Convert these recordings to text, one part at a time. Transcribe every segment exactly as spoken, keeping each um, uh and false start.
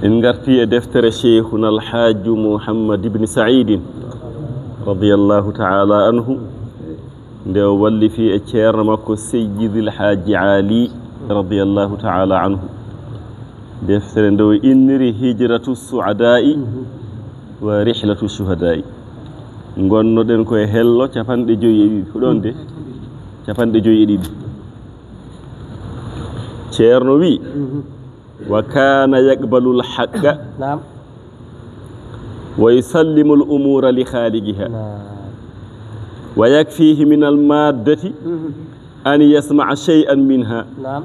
En ngarti e deftere Cheikhuna Alhaaju Muhammad ibn Saidin, radiyallahu ta'ala anhu, nde o wallifi e ceerno makko Seyyidil Haaji Ali, radiyallahu ta'ala anhu. Deftere nde o inniri Hijratu Su'adaa'i wa Rihlatu Shuhadaa'i. Ngonnoɗen ko e hello capanɗe joyi e ɗiɗi, ko ɗon de? Capanɗe joyi e ɗiɗi. Ceerno wi, "Wa kana yaqbalu al-haqqa, naam, wa yusallimu al-umura li khaliqiha, naam, wa yakfihi min al-maddati, mhm, an yasma'a shay'an minha, naam,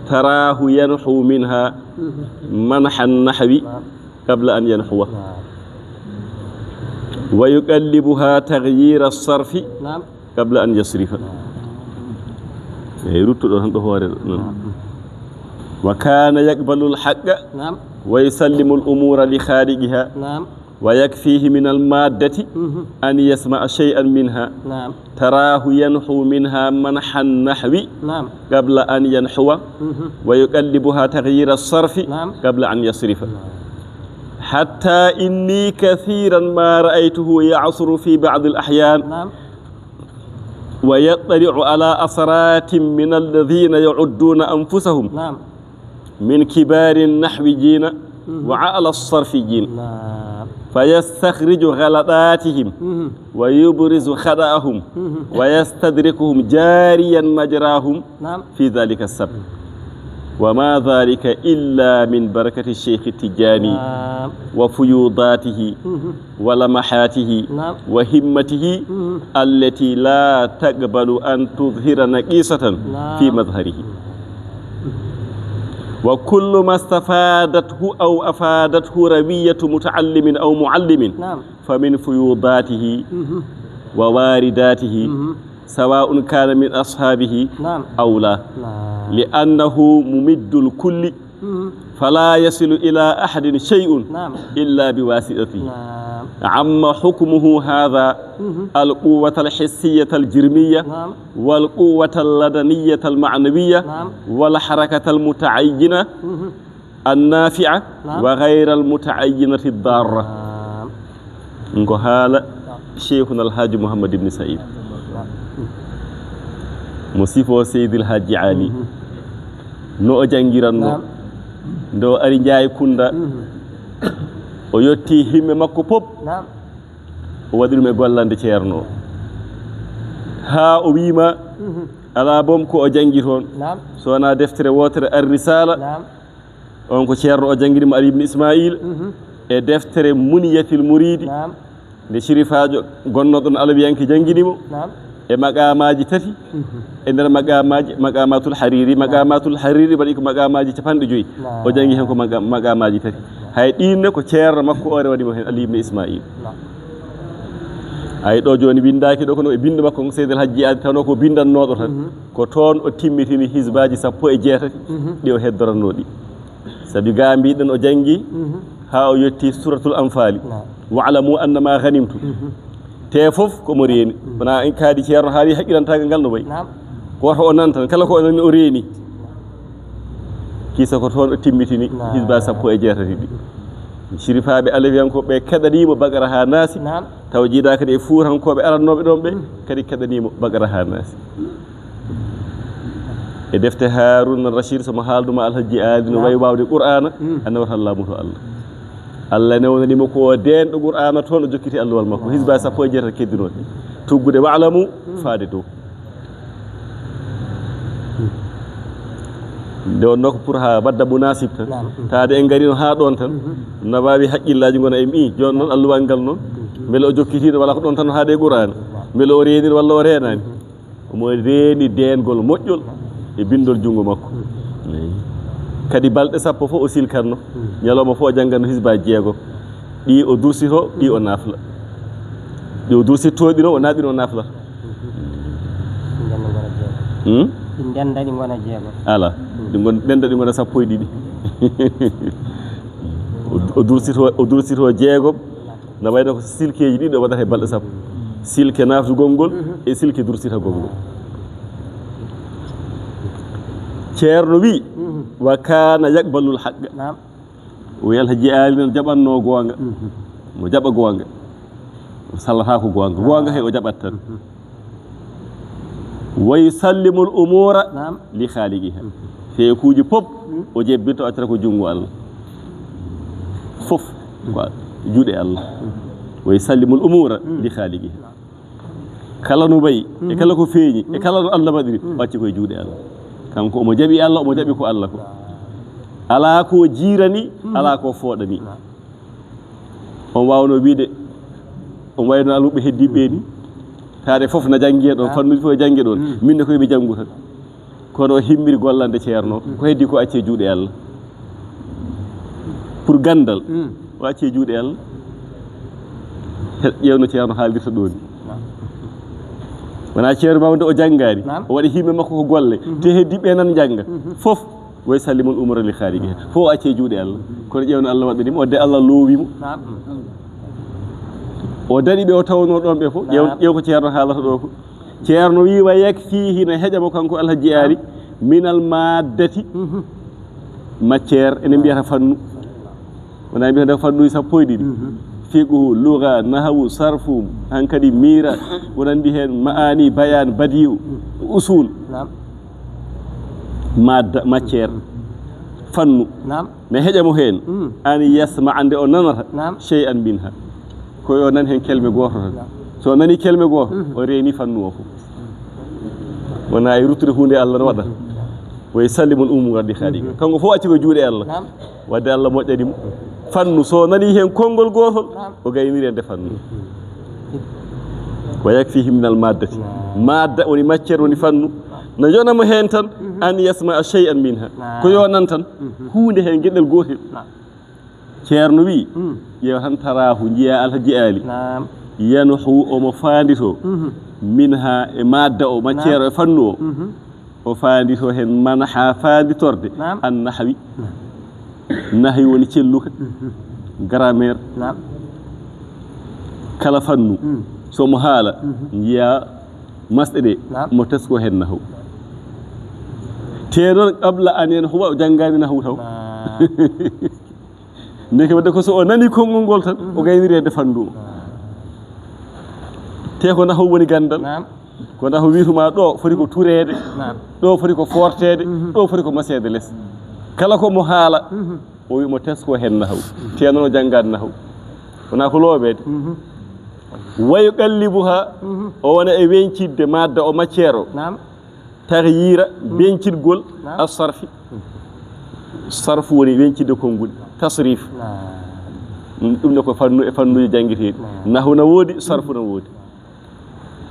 tarahu yanhu minha, mhm, manha an-nahwi, naam, qabla an yanhuwa, naam, wa yuqallibuha taghyira as-sarfi, naam, qabla an yasrifa." Eyi, ruttuɗo tan ɗo hoore ɗo, non. Naam. "Wa kana yaqbalu al-haqqa, naam, wa yusallimu al-umura li khaliqiha, naam, wa yakfihi min al-maddati, mhm, an yasma'a shay'an minha, naam, tarahu yanhu minha manha an-nahwi, naam, qabla an yanhuwa, mhm, wa yuqallibuha taghyira as-sarfi, naam, qabla an yasrifa. Naam. Hatta inni kathiran ma ra'aytuhu ya'suru fi ba'd al-ahyan, naam, wa yattali'u ala asaratin min alladhina ya'udduna anfusahum, naam, min kibari an-nahwiyina, mhm, wa ala as-sarfiyina, naam, fa yastakhriju ghalatatihim, mhm, wa yubrizu khada'ahum, mhm, wa yastadrikuhum jariyan majrahum, naam, fi dhalika as-sabr. Wa ma dhalika illa min barakati Sheikh Tijani, naam, wa fuyudatihi, mhm, wa lamahatihi, naam, wa himmatihi, mhm, allati la taqbalu an tudhhira naqisatan, naam, fi madhharihi. Wa kullu ma istafadathu aw afadathu rawiyatu muta'allimin aw mu'allimin, naam, fa min fuyudatihi, mhm, wa waridatihi, mhm, sawa'un kana min ashabihi, naam, aw la, naam, li annahu mumiddul kulli, mhm, fala yasilu ila ahadin shay'un, naam, illa bi wasitatihi. Naam. Amma hukmuhu hadha, mhm, al-quwwata al-hissiyata al-jirmiyya, naam, wal quwwata al-ladaniyata al-ma'nawiyya, naam, wal harakata al-muta'ayyina, mhm, an-nafi'a, naam, wa ghayra al-muta'ayyinati ad-darra. Naam. Ko haala, naam, Cheikhuna Alhaji Mouhammad Ibn Said. Naam. Mo sifo Seydi Alhaji Ali. Mhm. No o janngiranno. Naam. Nde o ari Njaay Kunda. Mhm. O yetti yimɓe makko pop. Naam. O waɗi ɗum e gollande ceerno. Haa o wiima, mhm, alaa boom ko o janngi toon. Naam. So wonaa deftere wootere Ar-Risala. Naam. On ko ceerno o janngini mo Ali ibn Ismail, mhm, e deftere Muniyatil Muridi, naam, nde shirifaajo gonnooɗo ɗon Alawiyanke janngini mo, naam, e maqaamaaji tati, mhm, e nder maqaamaaji, maqaamatul hariri, naam, maqaamatul hariri waɗi ko maqaamaaji capanɗe joyi. Naam. O janngi heen ko maqa-, maqaamaaji tati. Naam. Hay ɗiin ne ko ceerno makko o rewani mo heen Ali ibn Ismail. Naam. Hay ɗo jooni winndaaki ɗo kono e binndo makko on Seydi Alhaji Jiyaadi tawno ko binndannooɗo tan. Mhm. Ko toon o timmitini hizbaaji sappo e jeetati, mhm, ɗi o heddoranno ɗi. Sabi gaa mbiɗen o janngi, mhm, haa o yetti Suratul Anfali. Naam. "Wa'lamu annama ghanimtum." Mhm. Te fof ko mo reeni. Mhm. Wona en kaadi ceerno haali haqqilantaagal ngal no wayi. Naam. Ko woto o nan tan, kala ko o nani o reeni. Kisa ko toon o timmitini, naam, hizba sappo e jeetati ɗi. Shirifaaɓe Alawiyankoɓe keɗaniimo Baqara haa Naasi. Naam. Taw jiidaa kadi e Fuutankooɓe arannooɓe ɗoon ɓe, mhm, kadi keɗaniimo Baqara haa Naasi. E defte Haaruna Rashid, so mo haaldu ma Alhaji Aali no, naam, wayi waawde Qur'aana, mm, a nawata laamu to Allah. Allah newnani mo ko deenɗo Qur'aana toon, o jokkiti alluwal makko. Hizba sappo e jeetati keddinooɗe. Tuggude wa'lamu, mm, faade dow. Nde wonnoo ko pour haa wadda munaasib tan. Naam. Taade en ngariino haa ɗoon tan. Mhm. No waawi haqqillaaji ngona e mi, jooni noon alluwal ngal noon. Mhm. Mbele o jokkitiino walla ko ɗoon tan o haaɗi e Qur'aana. Naam. Mbele o reenii walla o reenaani. Mhm. Omo reeni deengol moƴƴol e binndol junngo makko. Mm. Eey. Kadi balɗe sappo fof o silkanno. Mm. Ñalawma fof o jannganno hizbaaji jeegom. Ɗi o dursito, ɗi o, mm, naafla. Ɗi o dursitto ɗi noon, o naatɗi noon naaflata. Mm. Ɗi ndennda ngona jeegom. Hmm? Ɗi ndennda ɗi ngona jeegom. Alaa. Mm. Ɗi ngon-, ndennda ɗi ngona sappo e ɗiɗi. O, o dursito, o dursito jeegom. No wayno ko silkeeji ɗiɗi o waɗata e balɗe sappo. Silke naftugol ngol, mhm, e silke dursitagol ngol. Ceerno wi, mhm, "Wa kana yaqbalul haqqa." Naam. O wi Alhaji Ali noon jaɓatno goonga. Mo jaɓa goonga. O sallata ko goonga. Goonga he o jaɓat tan. Wa yusallimul umura li khaliqiha. Feekuuji pop o jebbinta, o accata ko junngo Allah. Fof ko juuɗe Allah. Wa yusallimul umura li khaliqiha. Kala no wayi, e kala ko feeñi, e kala no Allah waɗiri, o acci koye juuɗe Allah. Kanko omo jaɓi Allah, omo jaɓi ko Allah ko. Alaa ko jiirani, alaa ko fooɗani. On waawno wiide, on wayno almuɓɓe heddiiɓe ni. Taade fof na janngi e ɗon, fannuuji fof e janngi ɗon. Min ne koye mi janngu tan. Kono o himmiri gollande ceerno, ko heddi ko acce juuɗe Allah. Pour ganndal, o acce juuɗe Allah. He, ƴeewno ceerno haaldirta ɗo ni. Wona ceerno mawde o janngaani, o waɗi himɓe makko ko golle, te heddi ɓe nan jannga. Fof, way sallimul umura li khaliqiha. Fof o acce juuɗe Allah. Kono ƴeewno Allah waɗani mo, o de Allah loowi mo. O daɗi ɓe o tawno ɗon ɓe fof, ƴeew, ƴeew ko ceerno haalata ɗo ko. Ceerno wi, "Wa yakfihi", na heƴa mo kanko Alhaji Ali, minal maddati, matière, enen mbiyata fannu. Wona mbiyata fannuji sappo e ɗiɗi. Fiqhu, lugha, nahwu, sarfu, hankadi mira, wonandi hen ma'ani, bayan, badiu, usul. Madda, matière, fannu. Na heƴa mo hen, an yasma, ande o nanata, shay'an minha. Ko yo nan hen kelme gooto tan. So nani kelme gooto, o reeni fannu o fof. Wona e ruttude huunde Allah no waɗa. Wa yusallimul umura li khaliqiha. Kanko fof acci ko juuɗe Allah. Wadde Allah moƴƴani mo. Fannu so nani hen konngol gootol, o gayniri e nde fannu. Wa yakfihi minal maddati. Madda woni matière, woni fannu. No yona mo hen tan, an yasma shay'an minha. Ko yo nan tan, huunde hen geɗel gootel. Ceerno wi, ƴeew tan tarahu, njiya Alhaji Ali. Yanhu, omo faandito. Minha, e madda o, matière o, e fannu o. O faandito hen manha, faanditorde. An nahwi. Nahwi woni celluka. Grammaire. Kala fannu. So mo haala, njiya masɗe ɗe, mo tesko hen nahwu. Te noon, qabla an yanhuwa, o janngaani nahwu taw. Ndeke wadde ko so o nani konngol ngol tan, o gayniri e nde fannu o. Te ko nahwu woni ganndal. Ko nahwu wiytuma ɗo foti ko tureede, ɗo foti ko forteede, ɗo foti ko maseede les. Kala ko mo haala, o wi mo tesko hen nahwu. Te noon o janngaani nahwu. Wona ko looɓeede. Wa yuqallibuha, o wona e weñcitde madda o, matière o. Taxyiira, beñcitgol, as-sarfi. Sarfu woni weñcitde konguɗi. Tasrif. Ɗum, ɗum ne ko fannu e fannuuji janngeteeɗi. Nahwu na woodi, sarfu na woodi.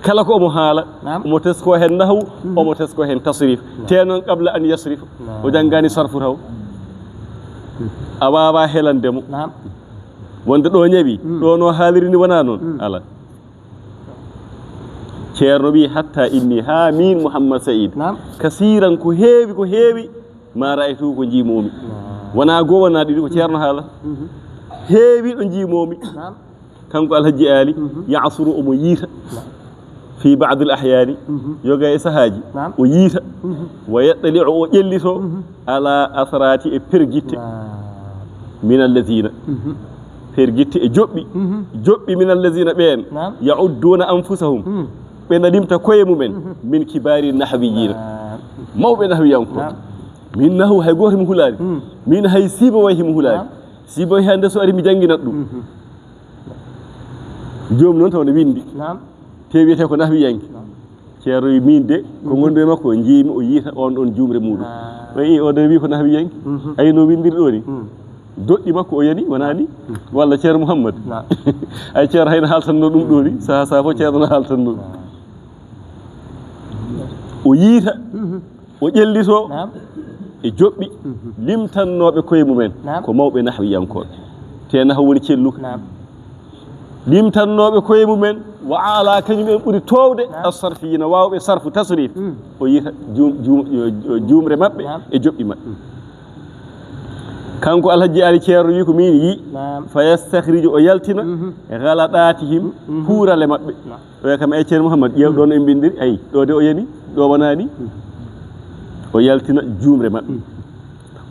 Kala ko omo haala, omo tesko hen nahwu, omo tesko hen tasrif. Te noon, qabla an yasrif, o janngaani sarfu taw. A waawaa helande mo. Wonde ɗo ñawi, ɗo no haaliri ni wona noon. Ala. Ceerno wi, "Hatta inni", haa min Mouhammad Saïd. Naam. "Kasiran", ko heewi, ko heewi, "ma ra'aytu", ko njiimoomi. Naam. Wona goo, wona ɗiɗi, ko ceerno haala. Heewi ɗo njiimoomi. Naam. Kanko Alhaji Ali, ya'suru, omo yiita. Naam. Fi ba'dil ahyaani, yoga e sahaaji, naam, o yiita. Wa yattali'u, o ƴellito. Ala asarati, e pergitte. Naam. Min allazina. Pergitte e joɓɓi. Joɓɓi min allazina ɓeen. Naam. Ya'udduna anfusahum. Ɓe na limta koye mumen. Min kibari nahwiyina. Naam. Mawɓe nahwiyankooɓe. Naam. Min nahwu hay gooto himo hulaani. Min hay Sibawayh himo hulaani. Naam. Sibawayh hannde so ari mi jannginat ɗum. Joom noon taw ne winndi. Naam. Te wiyete ko nahwiyanke. Naam. Ceerno wi, "Min de, ko ngonɗo e makko, njiimi o yiita on ɗon juumre muɗum." Naam. O yi, o de wi ko nahwiyanke. Ay no winndiri ɗo ni. Doɗɗi makko o yani, wona ni? Walla Ceerno Mouhammad? Naam. Ay Ceerno hayno haaltanno ɗum ɗo ni, saha saha fof Ceerno no haaltanno ɗum. Naam. O yiita. O ƴellito, naam, e joɓɓi, limtannooɓe koye mumen, naam, ko mawɓe nahwiyankooɓe. Te nahwu woni celluka. Naam. Limtannooɓe koye mumen, wa ala, kañum en ɓuri toowde, naam, as-sarfiyina, waawɓe sarfu, tasrif. O yiita juum-, juum-, juumre maɓɓe, naam, e joɓɓi maɓɓe. Kanko Alhaji Ali Ceerno wi ko min yi, naam, fa yastakhriju, o yaltina, galaɗatihim, kuurale maɓɓe. Naam. Oya kam, ay Ceerno Mouhammad, ƴeew ɗo no ɓe mbinndiri, ay, ɗo de o yani, ɗo wonani. O yaltina juumre maɓɓe.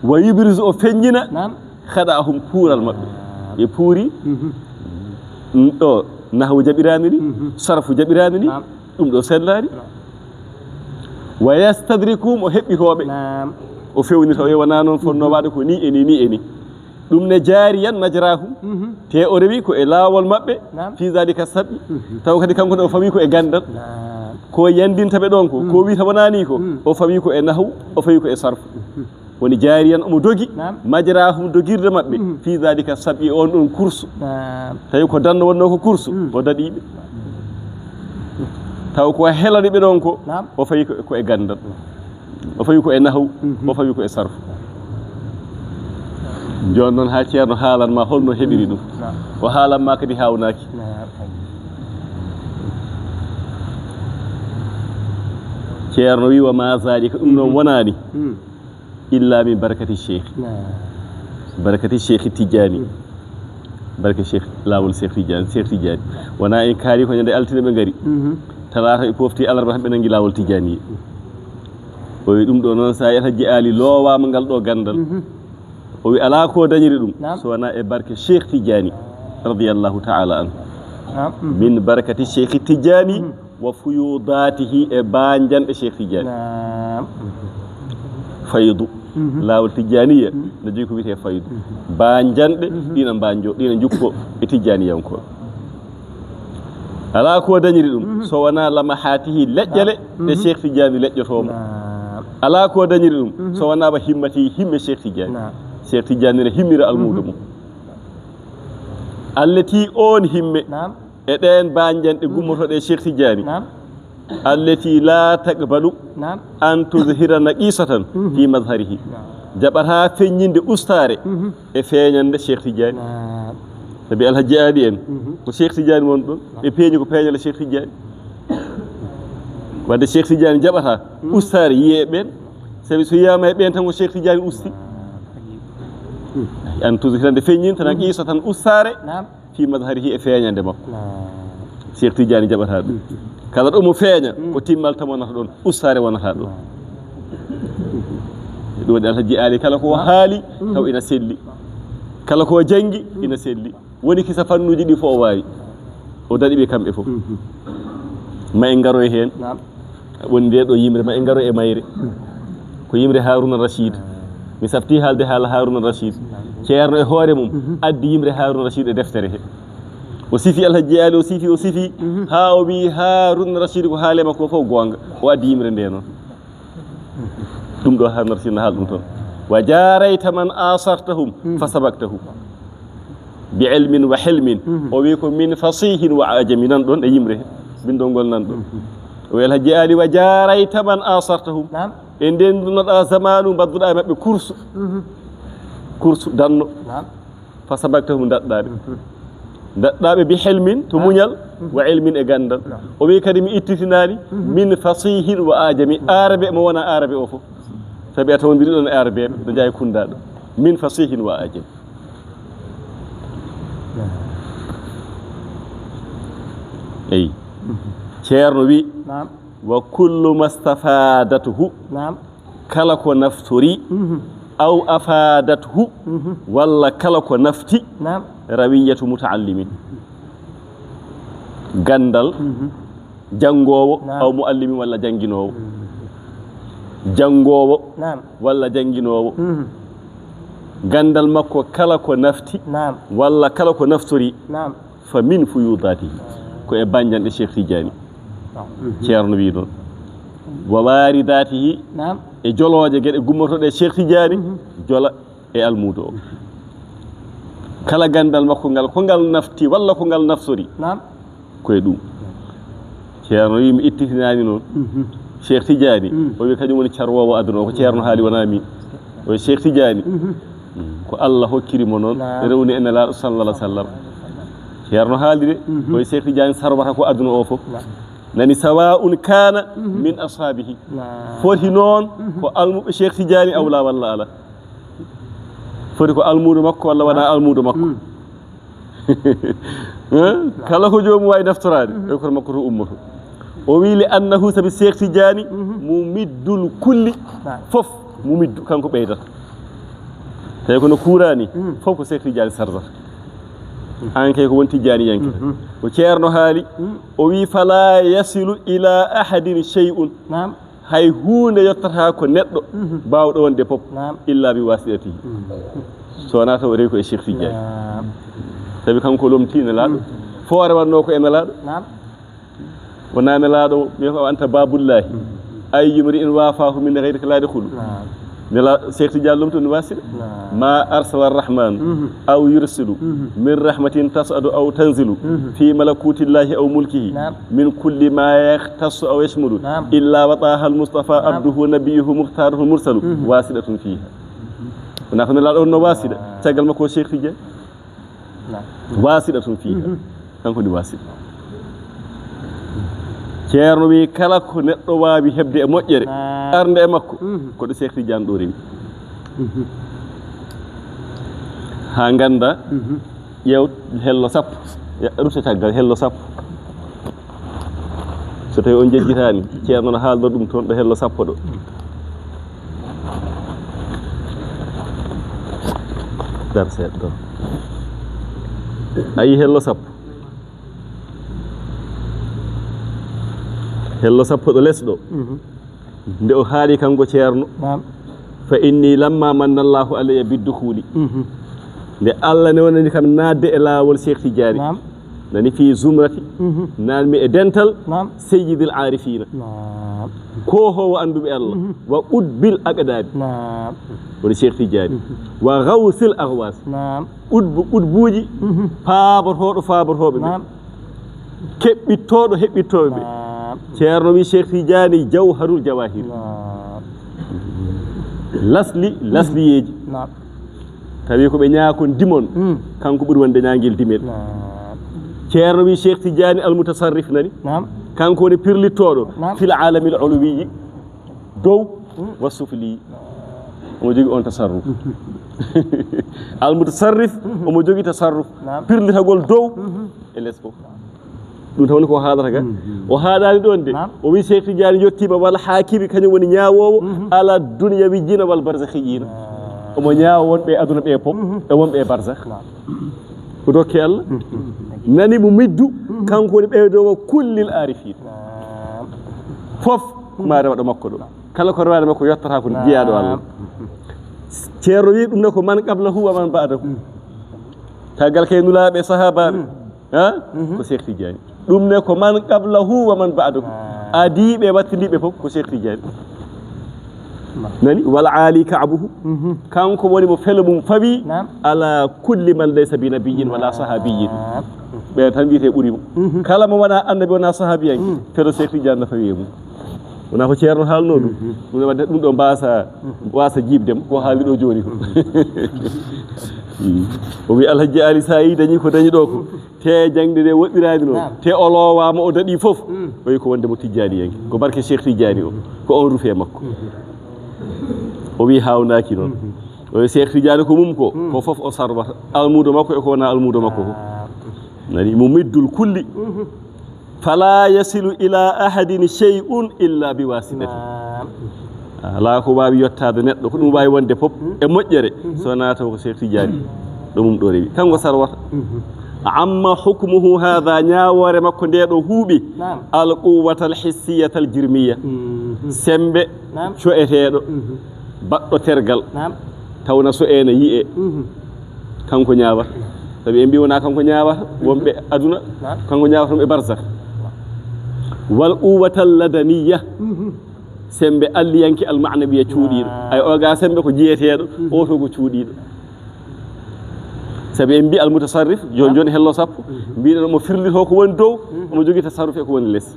Wa yubrizu, o feññina, naam, Khada'ahum, kuural maɓɓe. Ɓe puuri. Mhm. Ɗo nahwu jaɓiraani ni, mhm, sarfu jaɓiraani ni, naam, ɗum ɗo sellaani. Naam. Wa yastadrikuhum, o heɓɓi hooɓe. Naam. O fewnita, o wiya wonaa noon fonnoo, mhm, waɗa ko ni e ni, ni e ni. Ɗum ne jaariyan majrahum. Mhm. Te o rewi ko e laawol maɓɓe. Naam. Fi zalika sab'i. Mhm. Taw kadi kanko ne o fawi ko e ganndal. Naam. Ko yanndinta ɓe ɗon ko, mhm, ko wiyta wonaa ni ko, mhm, o fawi ko e nahwu, o fawi ko e sarfu. Mhm. Woni jaariyan omo dogi, naam, majrahum dogirde maɓɓe, mhm, fi zalika sab'i, on ɗon kursu. Naam. Tawi ko danno wonnoo ko kursu, mhm, o daɗi ɓe. Taw ko helani ɓe ɗon ko, naam, o fawi ko, ko e ganndal. O fawi ko e nahwu, mhm, o fawi ko e sarfu. Jooni noon haa Ceerno haalan ma holno heɓiri ɗum. Naam. O haalan ma kadi haawnaaki. Naam. Ceerno wi: "Wa ma zalika", ɗum noon, mhm, wonaani. Mhm. Illa min barakati cheikh. Naam. Barakati cheikh Tijjani. Mhm. Barke cheikh, laawol cheikh Tijjani, cheikh Tijjani. Wonaa en kaali ko ñande altine ɓe ngari. Mhm. Talaata ɓe pofti, alarba tan ɓe nangi laawol Tijjani. O wi ɗum ɗo noon, sa yiyata Alhaji Ali loowaama ngal ɗo ganndal. Mhm. O wi alaa ko dañiri ɗum, naam, so wonaa e barke cheikh Tijjani, radiyallahu ta'ala anhu. Naam. Mhm. Min barakati cheikh Tijjani. Mhm. Wa fuyudaatihi, e baanjanɗe cheikh Tijjani. Naam. Faydu. Mhm. Laawol Tijjaniya, mhm, no jogii ko wiyetee faydu. Mhm. Baanjanɗe, mhm, ɗina mbaanjo, ɗina njuppo e Tijjaniyankooɓe. Alaa ko dañiri ɗum, mhm, so wonaa lamahaatihi, leƴƴele, naam, ɗe, mhm, cheikh Tijjani leƴƴotoomo. Naam. Alaa ko dañiri ɗum, mhm, so wonaa ba himmati, himme cheikh Tijjani. Naam. Cheikh Tijjani ne himmira almuudo, mhm, mum. Allati, on himme. Naam. E ɗeen baanjanɗe, mhm, gummotooɗe e cheikh Tijjani. Naam. Allati la taqbalu, naam, an tuzhira naqisatan, mhm, fi mazharihi. Naam. Jaɓataa feññinde ustaare, mhm, e feeñannde cheikh Tijjani. Naam. Sabi Alhaji Ali en, mhm, ko cheikh Tijjani won ɗon, naam, ɓe peeñi ko peeñannde cheikh Tijjani. Wadde cheikh Tijjani jaɓataa, mhm, ustaare yiyee ɓeen, sabi so yiyaama e ɓeen tan ko cheikh Tijjani usti. Naam. An tuzhira, nde feññinta, mhm, naqisatan, ustaare. Naam. Fi mazharihi, e feeñande makko. Naam. Cheikh Tijjani jaɓataa ɗum. Mhm. Kala ɗo mo feeña, mhm, ko timmal tan wonata ɗon, ustaare wonata ɗon. Naam. Ɗum waɗi Alhaji Ali kala ko, naam, haali, mhm, taw ina selli. Kala ko janngi, mhm, ina selli. Woni kisa fannuuji ɗi fof o waawi. O daɗi ɓe kamɓe fof. Mhm. Ma en ngaroy heen. Naam. Woni nde ɗo yimre, ma en ngaro e mayre. Ko yimre Haruna Rashid. Mi safti haalde haala Haruna Rashid. Ceerno e hoore mum, mhm, addi yimre Haruna Rashid e deftere he. O sifi Alhaji Ali, o sifi, o sifi, mhm, haa o wi Haruna Rashid ko haale makko fof goonga. O addi yimre nde noon. Ɗum ɗo Haruna Rashid na haala ɗum toon. Wa jarayta man asartahum, mhm, fa sabaqtahum. Bi ilmin wa hilmin. Mhm. O wi ko min fasihin wa ajami, nan ɗon e yimre he. Bindol ngol nan ɗon. Mhm. O wi Alhaji Ali wa jarayta man asartahum. Naam. E ndenndunoɗa zamanu, mbadduɗa e maɓɓe kursu. Mhm. Kursu danno. Naam. Fa sabaqtahum, daɗɗaɓe. Mhm. Daɗɗaɓe bi hilmin, to, naam, muñal, mhm, wa ilmin, e ganndal. Naam. O wi kadi mi ittitinaani, mhm, min fasihin wa ajami. Naam. Arabe mo wona arabe o fof. Sabi a tawdiri ɗon e arabe, no jaayi kundaɗo. Min fasihin wa ajami. Eyi. Ceerno wi, naam, wa kullu mastafadathu, naam, kala ko naftori, mhm, aw afadathu, mhm, walla kala ko nafti, naam, rawiyatu mutaallimin, ganndal, mhm, janngoowo, naam, aw muallimin, walla jannginoowo. Mhm. Janngoowo, naam, walla jannginoowo. Mhm. Ganndal makko kala ko nafti, naam, walla kala ko naftori, naam, fa min fuyudatihi, ko e baanjanɗe Cheikh Tidiane. Naam. Mhm. Ceerno wi noon. Wa waridatihi, naam, e jolooje geɗe gummotooɗe e Cheikh Tidiane, mhm, jola e almuudo o. Kala ganndal makko ngal, ko ngal nafti walla ko ngal naftori. Naam. Ko e ɗum. Ceerno wi mi ittitinaani noon. Mhm. Cheikh Tidiane, mhm, o wi kañum woni carwoowo aduna o, ko Ceerno haali, wonaa min. O wi Cheikh Tidiane, mhm, mm, ko Allah hokkiri mo noon, naam, rewni e Nelaaɗo sallallahu alaihi wasallam. Ceerno haali de, mhm, o wi Cheikh Tidiane sarwata ko aduna o fof. Naam. Nani, sawa'un kana, mhm, min ashabihi. Naam. Foti noon, mhm, ko almuɓe Cheikh Tidiane, aw la walla ala. Foti ko almuudo makko walla wonaa almuudo makko. Mm. Eh? Kala ko joomum waawi naftoraade, mhm, e koto makko to ummoto. O wi li annahu, sabi Cheikh Tidiane, mhm, mumiddul kulli, naam, fof mumiddu, kanko ɓeydata. Tawi kono kuurani, mm, fof ko Cheikh Tidiane Sarr. An kay ko won Tidiane yanke. Mhm. Ko Ceerno haali, mm, o wi: "Fala yasilu ila ahadin shay'un." Naam. Hay huunde yottata ko neɗɗo, mhm, baawɗo wonde pop, naam, illa bi wasidatihi. Mhm. So wonaa taw o rewi ko e Cheikh Tidiane. Naam. Sabi kanko lomti Nelaaɗo. Mhm. Foore wannoo ko e Nelaaɗo. Naam. Wonaa Nelaaɗo, mi ko anta babullahi. Mhm. Ayyu mri'in wafahu min ghayrika la yadkhulu. Naam. Nela Cheikh Tidiane lomti on wasila. Naam. Ma arsala rahman, mhm, aw yursilu, mhm, min rahmatin tas'adu aw tanzilu, mhm, fi malakutillahi aw mulkihi, naam, min kulli ma yakhtassu aw yashmulu, naam, illa wa taha al mustafa, naam, abduhu nabiyuhu mukhtaruhu mursalu, mhm, wasilatun fiha. Wona ko Nelaaɗo on no wasila. Naam. Caggal makko o Cheikh Tidiane. Naam. Wasilatun fiha. Mhm. Kanko ni wasila. Ceerno wi kala ko neɗɗo waawi heɓde e moƴƴere, naam, arde e makko, mhm, ko ɗo Cheikh Tidiane ɗo rewi. Mhm. Haa ngannda, mhm, ƴeew hello sappo, ya, rutta caggal hello sappo. So tawi on jejjitaani, Ceerno no haalda ɗum toon ɗo hello sappo ɗo. Dar seeɗa ɗo. A yii hello sappo. Hello sappo ɗo les ɗo. Mhm. Nde o haali kanko Ceerno. Naam. Fa inni lamma manna Allahu alayya biddukhuli. Mhm. Nde Allah newnani kam naatde e laawol Cheikh Tidiane. Naam. Nani fi zumrati. Mhm. Naatmi e dental. Naam. Sayyidil arifina. Naam. Ko howo annduɓe Allah. Mhm. Wa qutbil aqdabi. Naam. Woni Cheikh Tidiane. Mhm. Wa ghawsil aghwas. Naam. Qutbu, qutbuuji. Mhm. Faabotooɗo faabotooɓe ɓe. Naam. Keɓɓittooɗo heɓɓittooɓe ɓe. Naam. Ceerno wi Cheikh Tidiane jawharul jawahir. Naam. Lasli lasliyeeji. Naam. Tawi ko ɓe ñaakon dimon. Mm. Kanko ɓuri wonde ñaangel dimel. Naam. Ceerno wi Cheikh Tidiane al mutasarrif nani. Naam. Kanko woni pirlittooɗo. Naam. Fil alamil uluwiyyi. Dow, mm, wa sufli. Omo jogii on tasarruf. Al mutasarrif, mhm, omo jogii tasarruf. Naam. Pirlitagol dow, mhm, e les fof. Ɗum tawni ko o haalata ga. Mhm. O haalaani ɗoon de. Naam. O wi Cheikh Tidiane yettiima wal haakimi, kañum woni ñaawoowo, mhm, ala dunya wijjina wal barzakhiyyina. Naam. Omo ñaawa wonɓe e aduna ɓe pop, mhm, e wonɓe e barzakh. Naam. Ko dokke Allah. Mhm. Nani mo middu, mhm, kanko woni ɓeydoowo kullil arifin. Naam. Fof, mhm, ma rewa ɗo makko ɗo. Kala ko rewaade makko yottata ko, naam, jeyaaɗo Allah. Ceerno wi ɗum ne ko man qablahu wa man ba'dahu. Mm. Tagal kay nulaaɓe sahaabaaɓe. Mm. Ha? Mhm. Ko Cheikh Tidiane. Ɗum ne ko man qablahu wa man ba'dahu. Ah. Adiiɓe wattindiiɓe fof ko Cheikh Tidiane. Naam. Nani? Wal aali ka'buhu. Mhm. Kanko woni mo felo mum fawi. Naam. Ala kulli man laysa bi nabiyyin wala sahabiyyin. Naam. Ɓe tan wiyete ɓuri mo. Mhm. Kala mo wona annabi, wona sahabiyanke. Mm. Felo Cheikh Tidiane no fawi e mum. Wona ko Ceerno haalno ɗum. Mhm. Ɗum waɗde ɗum ɗo mbasa, mhm, wasa jiiɓde mo, ko haali ɗo jooni ko. Mhm. Mm. O wi Alhaji Ali Sayi dañi ko dañi ɗo ko. Te jaŋde nde woɗɗiraani noon. Naam. Te o loowaama o daɗi fof. Mm. O wi ko wonde mo Tijjaani yanke. Ko barke Cheikh Tijjaani o. Ko on rufi e makko. Mhm. O wi haawnaaki noon. Mhm. O wi Cheikh Tijjaani ko mum ko. Mm. Ko fof o sarwata. Almuudo makko e ko wona almuudo makko ko. Ah. Nani mo middul kulli. Mhm. Fala yasilu ila ahadin shay'un illa bi wasitati. Naam. Alaa ko waawi yottaade neɗɗo, ko ɗum waawi wonde fof, mhm, e moƴƴere, mhm, so wonaa taw ko Cheikh Tidiane. Ɗo mum ɗo rewi. Kanko sarwata. Mhm. Amma hukmuhu hadha, ñaawoore makko nde ɗo huuɓi. Naam. Al quwwata al hissiyata al jirmiya. Mhm. Sembe, naam, co'eteeɗo, mhm, baɗɗo tergal. Naam. Tawna so ene yi'e. Mhm. Kanko ñaawata. Sabi en mbi wona kanko ñaawata, wonɓe aduna, naam, kanko ñaawata ɗum e barzakh. Wal quwwatal ladaniya. Mhm. Sembe alliyanke al ma'nawiya cuuɗiiɗo. Naam. Ay, o ga sembe ko jiyeteeɗo, mhm, o to ko cuuɗiiɗo. Sabi en mbi al mutasarrif, jooni, naam, jooni hello sappo, mhm, mbiɗen omo firlito ko woni dow, mhm, omo jogii tasarruf e ko woni les.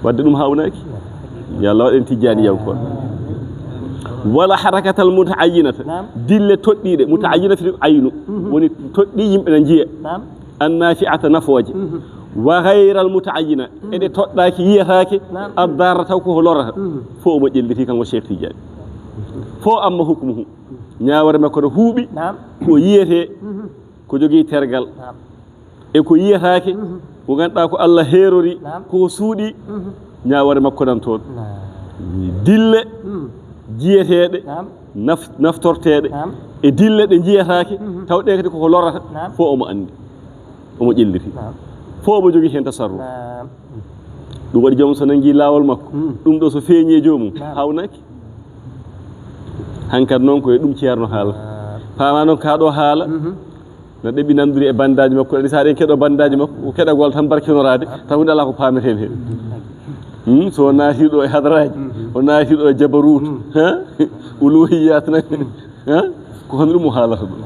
Wadde ɗum haawnaaki. Yo Allah waɗ en Tijjaani yankoon. Wala harakatal mutaayyinata. Naam. Dille toɗɗiiɗe, mutaayyina firi aynu. Mhm. Woni toɗɗi yimɓe na njiya. Naam. Annafi'ata nafooje. Mhm. Wa ghayral mutaayyina. Mhm. Eɗe toɗɗaaki yiyataake. Naam. Addarra taw ko lorata. Mhm. Fof omo ƴelliti kanko Cheikh Tijjaani. Fof amma hukmuhu. Ñaawore makko no huuɓi. Naam. Ko yiyetee. Mhm. Ko jogii tergal. Naam. E ko yiyataake, mhm, ko ngannduɗaa ko Allah heerori, naam, ko suuɗi, mhm, ñaawore makko nan toon. Naam. Dille, mhm, Jiyeteeɗe, naam, naf-, naftorteeɗe, naam, e dille ɗe njiyataake, mhm, taw ɗe kadi koko lorata, naam, fof omo anndi. Omo ƴelliti. Naam. Fof omo jogii heen tasarruf. Naam. Ɗum waɗi joomum so nanngii laawol makko. Mm. Ɗum ɗo so feeñii e joomum, naam, hawnaaki. Hankadi noon ko e ɗum ceerno haala. Naam. Paama noon kaa ɗo haala. Mhm. No ɗeɓi nandude e bandaaji makko. Ɗi so aɗa keɗo bandaaji makko, ko keɗagol tan barkinoraade, naam, taw huunde alaa ko paametee heen. Mhm. Hmm, so o naatiiɗo e hadaraaji, mhm, o naatiiɗo e jabaruutu, mhm, ha? Uluhiyaat nag. Mhm. Ha? Ko honɗum o haalata ɗum?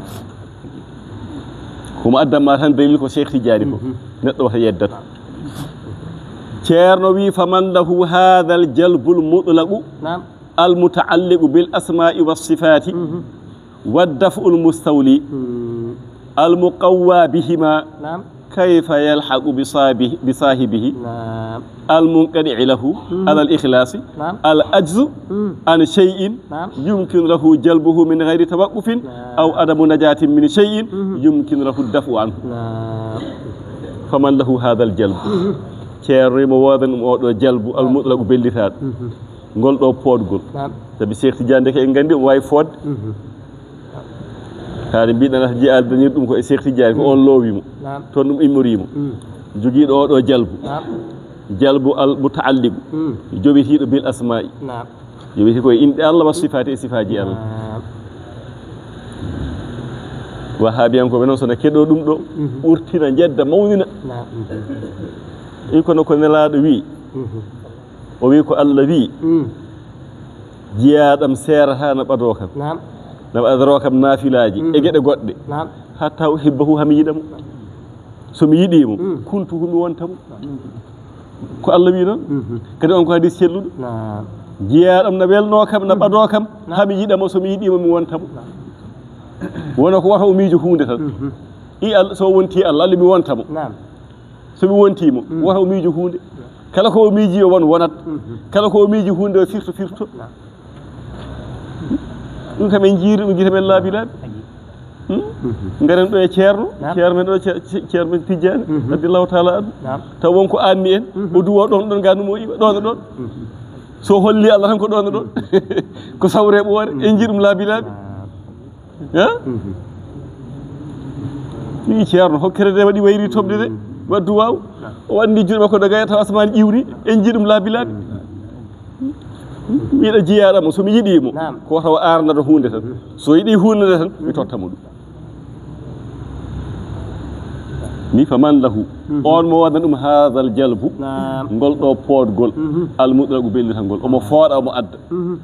Ko mo addanma tan dalil ko Cheikh Tidiane ko. Mhm. Neɗɗo wata yeddat. Ceerno wi: "Faman lahu hadha al-jalbul mutlaqu, naam, al-muta'alliqu bil asma'i was sifati, mhm, wad daf'ul mustawli, mm, al-muqawwa bihima, naam, kayfa yalhaqu bi sabi-, bi sahibihi, naam, al-munqadi'i lahu, mhm, ala al-ikhlasi, naam, al-ajzu, mm, an shay'in, naam, yumkinu lahu jalbuhu min ghayri tawaqqufin, naam, aw adamu najatin min shay'in, mhm, yumkinu lahu daf'u anhu." Naam. "Faman lahu hadha al-jalbu." Mhm. Ceerno wi mo woodan ɗum oɗo jalbu, al-mutlaqu, bellitaaɗo. Mhm. Ngol ɗo poodgol. Naam. Sabi Cheikh Tidiane ndeke en nganndi omo waawi foodde. Mhm. Haade mbiɗen ata jiyaade dañir ɗum ko e Cheikh Tidiane, ko on loowi mo. Naam. Toon ɗum immori mo. Mm. Jogiiɗo oɗo jalbu. Naam. Jalbu al mutaalliqu. Mm. Jowitiiɗo bil asmaa'i. Naam. Jowiti ko e inɗe Allah wa sifaati e sifaaji Allah. Naam. Wahaabiyankooɓe noon so na keɗoo ɗum ɗo, mhm, ɓurtina, njedda, mawnina. Naam. Wi kono ko Nelaaɗo wi. Mhm. O wi ko Allah wi. Mm. Jiyaaɗam seerataa na ɓadoo kam. Naam. Na ɓadoroo kam naafilaaji, mm, e geɗe goɗɗe. Naam. Hatta uhibbahu, haa mi yiɗa mo. So mi yiɗii mo, mm, kuntu, ko mi wonta mo. Ko Allah wi noon. Mhm. Kadi on ko hadis celluɗo. Naam. Jiyaaɗam na welnoo kam, na, mhm, ɓadoo kam, naam, haa mi yiɗa mo, so mi yiɗii mo, mi wonta mo. Naam. Wona ko wata o miijo huunde tan. Mhm. I Allah, so wontii Allah, Allah mi wonta mo. Naam. So mi wontii mo, mm, wata o miijo huunde. Kala ko o miiji yo won, wonat. Mhm. Kala ko o miiji huunde o firto, firto. Naam. Ɗum kam en njiiri ɗum gite men laabi laabi. Hmm? Mhm. Ngaren ɗo e ceerno, naam, ceerno men ɗo, ce-, ce-, ceerno men Tijjaani, mhm, radiyallahu taala anhu. Naam. Taw won ko anni en, mhm, o duwo ɗon, ɗon ga numo iwa, ɗon, ɗon. Mhm. So holli Allah tan ko ɗon, ɗon. Ko sawre ɓoore, mhm, en njiiri ɗum laabi laabi. Naam. Ha? Mhm. Ni ceerno hokkere de waɗi wayri toɓde de. Mhm. Waddu waaw. Naam. O anndi juuɗe makko daga taw asmaan ƴiwri, en njiiri ɗum laabi laabi. Mhm. Miɗo jiyaaɗo mo, so mi yiɗii mo, naam, ko wata o aarnata huunde tan. So yiɗii huunde tan, mi totta mo ɗum. Ni faman lahu, mhm, on mo waɗa ɗum haadal jalbu, naam, ngol ɗo poodgol, mhm, al mutlaqu bellitagol. Omo fooɗa, omo adda. Mhm.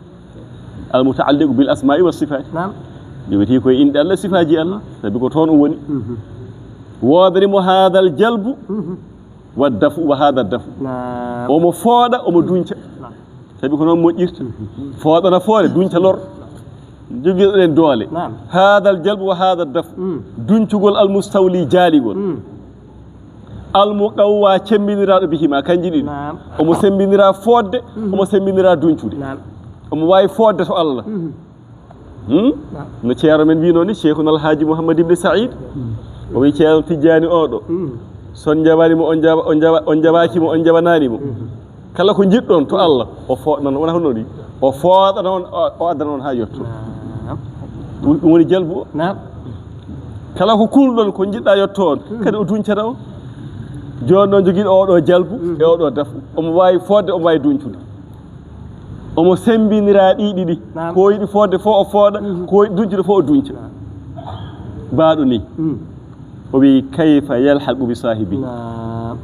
Al mutaalliqu bil asma'i was sifati. Naam. Jowiti ko e inɗe Allah, sifaaji Allah, sabi ko toon o woni. Mhm. Woodani mo haadal jalbu, mhm, wa dafu, wa haada dafu. Naam. Omo fooɗa, omo dunca. Naam. Sabi ko noon moƴƴirta. Mhm. Fooɗana foore, dunca lor. Jogiiɗo ɗen doole. Naam. Haadal jalbu wa haada dafu. Mm. Duncugol al mustawli jaaligol. Mm. Al muqawwa cembindiraaɗo bihima, kanji ɗiɗi. Naam. Omo sembindiraa foodde, mhm, omo sembindiraa duncude. Naam. Omo waawi foodde to Allah. Mhm. Hmm? Naam. No ceerno men wiinoo ni, Cheikhuna Alhaji Mouhammad Ibn Saïd. Mm. O wii ceerno Tijjaani oo ɗo. Mm. So on njaɓaani mo, on njaɓa-, on njaɓa-, on njaɓaaki mo, on njaɓanaani mo. Mhm. Kala ko njiɗɗon to Allah, o fooɗnan, wona hono ni? O fooɗana on, o, o addana on haa yetto. Naam. Ɗum, ɗum woni jalbu o. Naam. Kala ko kulɗon, ko njiɗɗa yetto on, mhm, kadi o duncana on. Jooni noon jogiiɗo oo ɗo jalbu, mhm, e oo ɗo dafu. Omo waawi foodde, omo waawi duncude. Omo sembindiraa ɗi ɗiɗi. Naam. Ko yiɗi foodde fof o fooɗa, mhm, ko yiɗi duncude fof o dunca. Naam. Baaɗo ni. Mm. O wi: "Kayfa yalhaqu bi saahibi?" Naam.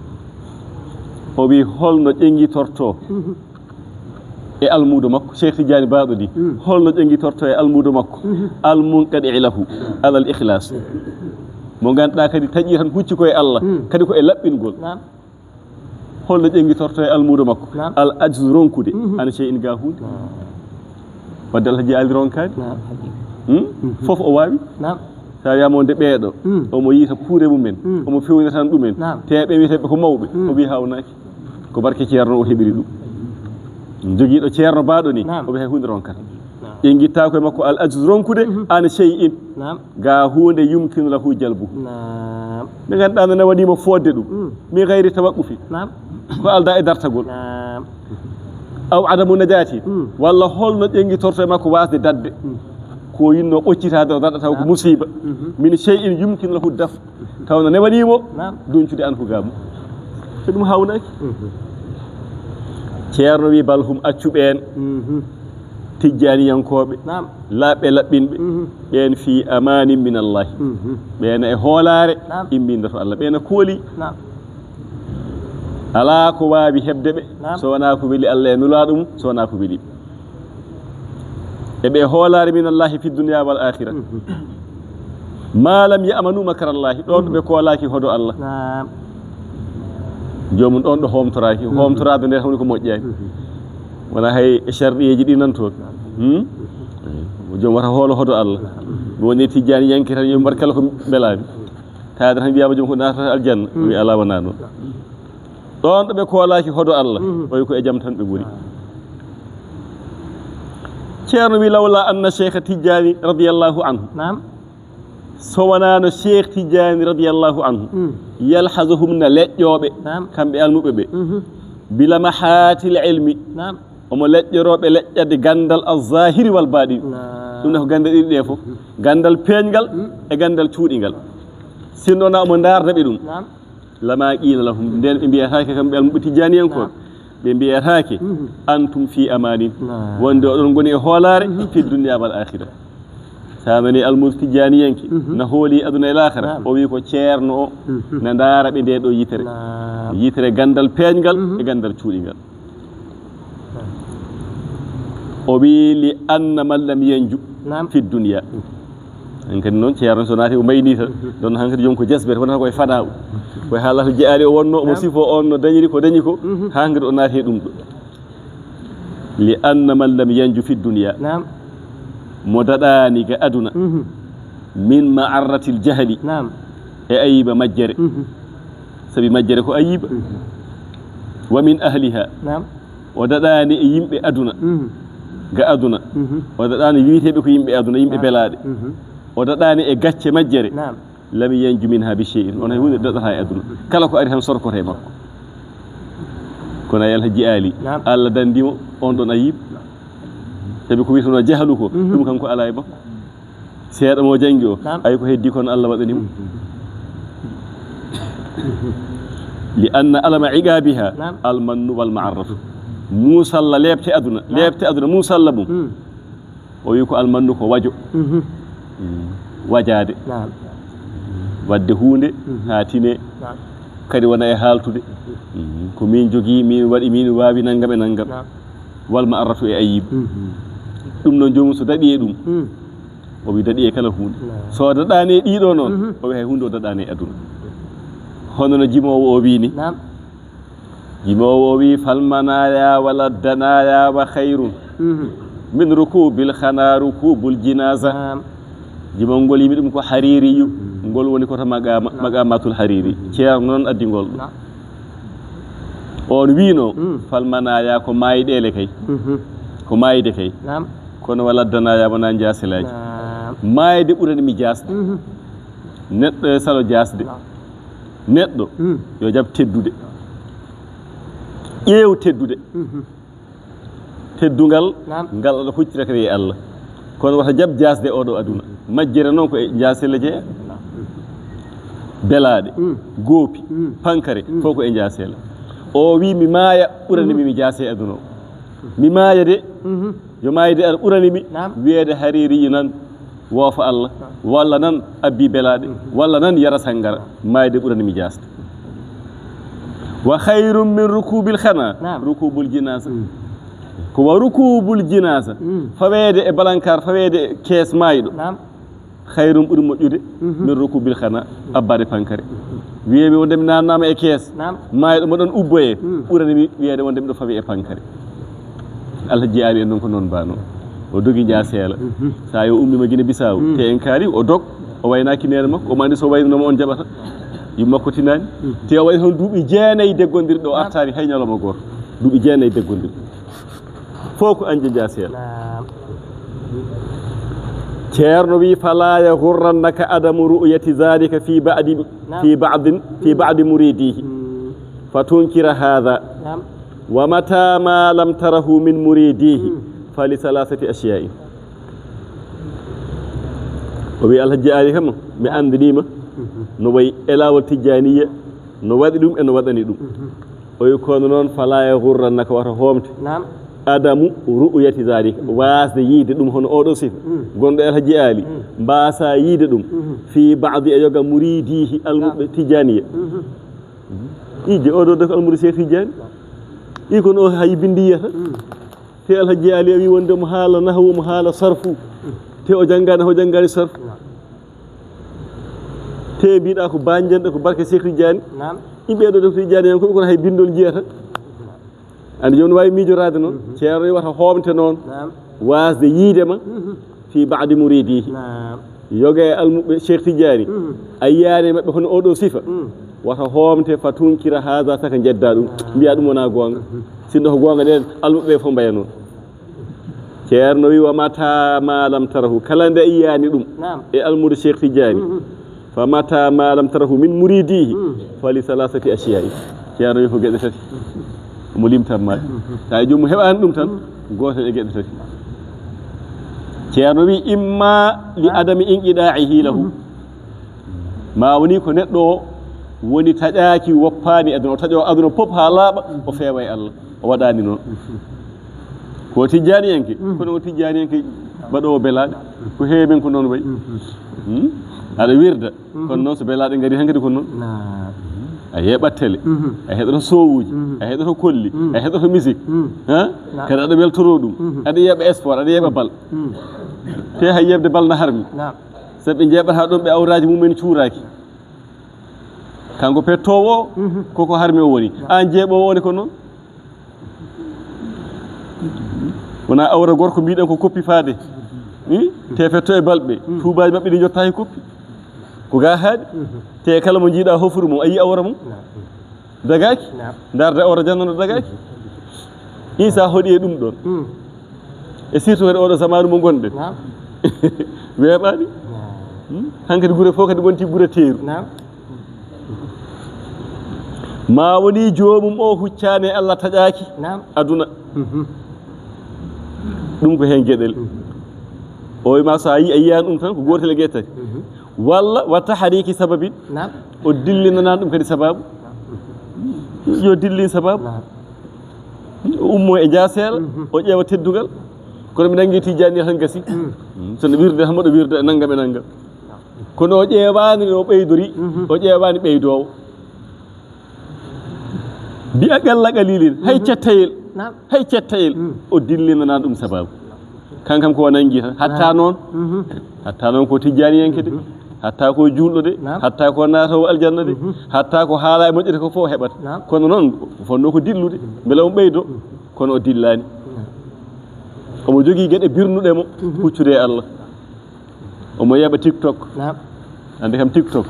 O wi: "Holno ƴeŋngitortoo, mhm, e almuudo makko?" Cheikh Tidiane Baaɗo ni. Mm. "Holno ƴeŋngitortoo e almuudo makko?" Mhm. "Al munqadi lahu alal ikhlas." Mo ngannduɗaa kadi taƴi tan hucci ko e Allah, mm, kadi ko e laɓɓingol. Naam. Holno ƴeŋngitortoo e almuudo makko? Naam. Al ajzu, ronkude. Mhm. An shay'in, ga huunde. Naam. Wadde Alhaji Ali ronkaani. Naam. Hmm? Mhm. Fof o waawi. Naam. So a wiyaama wonde ɓeeɗo, mm, omo yiita kuure mumen, mm, omo fewna tan ɗumen. Naam. Te ɓe wiyetee ɓe ko mawɓe, mm, o wiya haawnaaki. Ko barke ceerno o heɓiri ɗum. Jogiiɗo ceerno baaɗo ni, naam, o wiya hay huunde ronkata. Naam. Ƴeŋngittaako e makko al ajzu, ronkude, mhm, an shay'in. Naam. Ga huunde yumkinu lahu jalbuhu. Naam. Nde ngannduɗaa nde waɗii mo foodde ɗum. Mm. Min gayri tawaqqufin. Naam. Ko aldaa e dartagol. Naam. Aw adamu najati. Mm. Walla holno ƴeŋngitorto e makko waasde daɗde. Mm. Ko yinno ɓoccitaade o daɗa taw ko Naam. musiiba. Mhm. Min shay'in yumkinu lahu daf. Taw no newanii mo Naam. duncude an ko gaamu. Ko ɗum hawnaaki. Mhm. Ceerno wi bal hum accu ɓeen. Mhm. Tijjaaniyankooɓe. Naam. Laaɓɓe laɓɓinɓe. Mhm. Ɓeen fii amaanin min Allahi. Mhm. Ɓeen e hoolaare Naam. imminde to Allah. Ɓeen e kooli. Naam. Alaa ko waawi heɓde ɓe, Naam. so wonaa ko weli Allah e Nulaaɗo mum, so wonaa ko weli ɓe. E ɓe hoolaare min Allahi fi dunya wal akhira. Mhm. Ma lam ya'manu makra Allahi, ɗoon ɓe koolaaki hodo Allah. Naam. Joomum ɗoon ɗo hoomtoraaki, Mhm. hoomtoraade nde hawni ko moƴƴaani. Mhm. Wona hay e sharɗiyeeji ɗi nan toon. Hmm? Joom wata hoolo hodo Allah. Mo woni tijjaani yanki tan yo mbar kala ko mbelaani. Taade tan wiyaama joom ko naatata aljanna. Mm. Wi alaa wonaa noon. Ɗoon ɗo ɓe koolaaki hodo Allah, Mhm. o wi ko e jam tan ɓe ngoni. Ceerno wi lawla anna Cheikh Tijjaani radiyallahu anhu. Naam. So wonaano Cheikh Tijjaani radiyallahu anhu, Mm. yalhazuhum na leƴƴooɓe, Naam. kamɓe almuɓe ɓe. Mhm. Bilamahatil ilmi. Naam. Omo leƴƴorooɓe leƴƴade ganndal al-zahiri wal baɗin. Naam. Ɗum ne ko gannde ɗiɗi ɗe fof. Ganndal peeñngal Mm. e ganndal cuuɗingal. Sinno na omo ndaarda ɓe ɗum. Naam. Lama qila lahum, nden ɓe mbiyataake kamɓe almuɓe tijjaaniyankooɓe. Naam. Ɓe mbiyataake, Mhm. antum fi amanin. Naam. Wonde oɗon ngoni e hoolaare Mhm. fi dunya wal akhira. Sa nani almuɓe tijjaaniyanke, Mhm. na hooli aduna e laakhara. Naam. O wi ko ceerno o, Mhm. na ndaara ɓe nde ɗo yitere. Naam. Yitere ganndal peeñngal Mhm. e ganndal cuuɗingal. O wi li anna man lam yanju Naam. fi dunya. Hankadi noon ceerno so naati o mbayni tan. Mhm. Ɗon hankadi joom ko jasbere wonata koye fadaw. Koye haalata jeyaali o wonno, omo Naam. sifo on no dañiri ko dañi ko. Mhm. Hankadi o naati e ɗum ɗo. Li anna man lam yanju fi dunya. Naam. Mo daɗaani ga aduna. Mhm. Min ma'arratil jahli. Naam. E ayiba majjere. Mhm. Sabi majjere ko ayiba. Mhm. Wa min ahliha. Naam. O daɗaani e yimɓe aduna. Mhm. Ga aduna. Mhm. O daɗaani wiiteeɓe ko yimɓe aduna, yimɓe Naam. belaaɗe. Mhm. O daɗaani e gacce majjere. Naam. Lam yanju minha bi shay'in. On hay huunde daɗata e aduna. Kala ko ari tan sorkoto e makko. Kono ay Alhaji Ali, Naam. Allah danndi mo on ɗon ayib. Sabi ko wiyeteno jahlu ko, Mhm. ɗum kanko alaa e makko. Seeɗa mo janngi o, Naam. ay ko heddi kon Allah waɗani mo. Mhm. Li anna alama iqabiha Naam. almannu wal ma'arratu. Musalla leepte aduna, Naam. leepte aduna musalla mum. Mm. O wi ko almannu ko wajo. Mhm. Mm. Wajaade. Naam. Wadde huunde Mhm. haa tine. Naam. Kadi wona e haaltude. Mhm. Ko min jogii, min waɗi, min waawi nanngam e nanngam. Naam. Wal ma'arratu e ayib. Mhm. Ɗum noon joomum so daɗi e ɗum. Mm. O wi daɗi e kala huunde. Naam. So daɗaani e ɗiɗo noon, Mhm. o wi hay huunde o daɗaani e aduna. Hono no jimoowo o wi ni. Naam. Jimoowo o wi fal manaya wala danaya wa khayrun Mhm. min rukubil khana rukubul jinaza. Naam. Jimol ngol yimi ɗum ko haririyu. Mhm. Ngol woni koto maqama, Naam. maqamatul hariri. Mhm. Ceerno noon addi ngol ɗo. Naam. On wiino, Mm. fal manaya ko maayɗeele kay. Mhm. Ko maayde kay. Naam. Kono wala danaya wona jaaselaaji. Naam. Maayde ɓurani mi jaasde. Mhm. Neɗɗo e salo jaasde. Naam. Neɗɗo Mm. yo jaɓ teddude. Ƴeew teddude. Mhm. Teddungal, Naam. ngal aɗa huccita kadi e Allah. Kono wata jaɓ jaasde oɗo aduna. Majjere noon ko e jaasele jeeya. Belaaɗe, Mm. goopi, Mm. pankare, Mm. fof ko e jaasele. O wi mi maaya ɓurani mi mi jaase e aduna o. Mi maaya de, Mhm. yo maayde ar ɓurani mi Naam. wiyeede haririyu nan, woofa Allah, Naam. walla nan abbi belaaɗe, Mhm. walla nan yara sanngara, maayde ɓurani mi jaasde. Wa khayrun min rukubil khana, Naam. rukubul jinaasa. Mm. Ko wa rukubul jinaasa, Mm. faweede e balankar, faweede e kees maayɗo. Naam. Khayrun ɓuri moƴƴude, Mhm. min rukubil khana, abbaade pankare. Wiyeede wonde mi naannaama e kees, Naam. maayɗo mo ɗon ubboyee, Mm. ɓurani mi wiyeede wonde miɗo fawi e pankare. Allah jeyaani en noon ko noon mbaano. O dogi Njaaseela. Mhm. Sa yo ummima Gine Bisaaw, Mm. te en kaari, o dog, o waynaaki neene makko, omo anndi so waynanoma on jaɓata. Yumma ko tinaani. Mm. Te o wayi toon duuɓi jeenayi deggondirɗo, o Naam. artaani hay ñalawma gooto. Duuɓi jeenayi deggondirɗo. Fof ko Añje Njaaseela. Naam. Ceerno wi, fala yaghurrannaka adamu ru'yati zalika fi ba'di, Naam. fi ba'din, fi ba'di muridihi. Mm. Fa tunkira hadha. Naam. Wa mata ma lam tarahu min muridihi, fali salasati ashiya'in. O wi Alhaji Ali kam, mi anndiniima no wayi e laawol Tijjaaniyya, no waɗi ɗum e no waɗani ɗum. O wi kono noon, fala yaghurrannaka, wata hoomte. Naam. Adamu ru'yati zalika, waasde yiide ɗum hono oɗo sifa. Gonɗo e Alhaji Ali, mbaasa yiide ɗum. Fi ba'di, e yoga, muridihi, almuɓɓe Tijjaaniyya. Ije oɗo de ko almuri Cheikh Tijjaani. I kono o hay binndi yiyata. Te Alhaji Ali a wi wonde mo haala nahwu, mo haala sarfu. Te o janngaani, o janngaani sarfu. Te mbiɗa ko banjanɗe ko barke Cheikh Tijjaani. Naam. Yimɓe ɗo def Tijjaani en ko kono hay binndol jiyata. Andi jooni waawi miijoraade noon. Ceerno wata hoomte noon. Naam. Waasde yiide ma. Fi ba'di muridihi. Naam. Yoga e almuɓɓe Cheikh Tijjaani. A yiyaani maɓɓe hono oɗo sifa. Wata hoomte fa tunkira haza, saka njedda ɗum. Mbiya ɗum wona goonga. Sinno ko goonga ɗen, almuɓɓe fof mbaya noon. Ceerno wi, wa mata ma lam tarahu, kala nde yiyaani ɗum. Naam. E almudo Cheikh Tijjaani. Fa mata ma lam tarahu min muridihi, fali salasati ashiya'in. Ceerno wi ko geɗe tati. Omo limtan ma. Tawi joomum heɓaani ɗum tan, gooto e geɗe tati. Ceerno wi, imma li adami inqida'ihi lahu. Ma woni ko neɗɗo o woni taƴaaki, woppaani aduna, o taƴo aduna pop haa laaɓa, o feewa e Allah, o waɗaani noon. Ko tijjaaniyanke, kono o tijjaaniyanke baɗoowo belaaɗe. Ko heewi men ko noon wayi. Hmm? Aɗa wirda, kono noon so belaaɗe ngari hankadi ko noon. A yeeɓat télé, a heɗoto sowuuji, a heɗoto kolli, a heɗoto musique. Ha? Kadi aɗa weltoroo ɗum. Aɗa yeeɓa sport, aɗa yeeɓa bal. Te hay yeeɓde bal na harmi. Sabi ɓe njeeɓata ɗoon ɓe awraaji mumen cuuraaki. Kanko pettoowo o, koko harmi o woni. Aan jeeɓoowo o ne ko noon. Wona awra gorko mbiɗen ko koppi faade. Hmm? Te fetto e balɓe. Tuubaaji maɓɓe ɗi njottaaki koppi. Ko ga haaɗi. Te kala mo njiiɗa hofuru mum, a yii awra mum. Dagaaki. Naam. Ndaarde awra janno no dagaaki. Isa hoɗi e ɗum ɗoon. E surtout kadi oɗo zamaanu mo ngonɗen. Naam. Weeɓaani. Hmm? Hankadi gure fof kadi wonti gure teeru. Naam. Ma woni joomum o huccaani e Allah taƴaaki. Naam. Aduna. Ɗum ko heen geɗel. O wi ma so a yi-, a yiyaani ɗum tan ko gootel e geɗe tati. Walla wa tahriki sababin. Naam. O dillinanaa ɗum kadi sababu. Yo dillin sababu. Naam. O ummo e jaaseela, o ƴeewa teddungal. Kono mi nanngi Tijjaani tan gasi. So no wirde tan mboɗo wirda e nanngam e nanngam. Kono o ƴeewaani no ɓeydori, o ƴeewaani ɓeydoowo. Bi aqalla qalilin, hay cettayel, hay cettayel, o dillinanaa ɗum sababu. Kankam ko o nanngi tan, hatta noon, hatta noon ko tijjaaniyanke de, hatta ko juulɗo de, hatta ko naatoowo aljanna de, hatta ko haala e moƴƴere ko fof o heɓata. Kono noon, fotnoo ko dillude, mbele o ɓeydo, kono o dillaani. Omo jogii geɗe birnuɗe mo, huccude e Allah. Omo yeeɓa TikTok. Naam. Ande kam TikTok.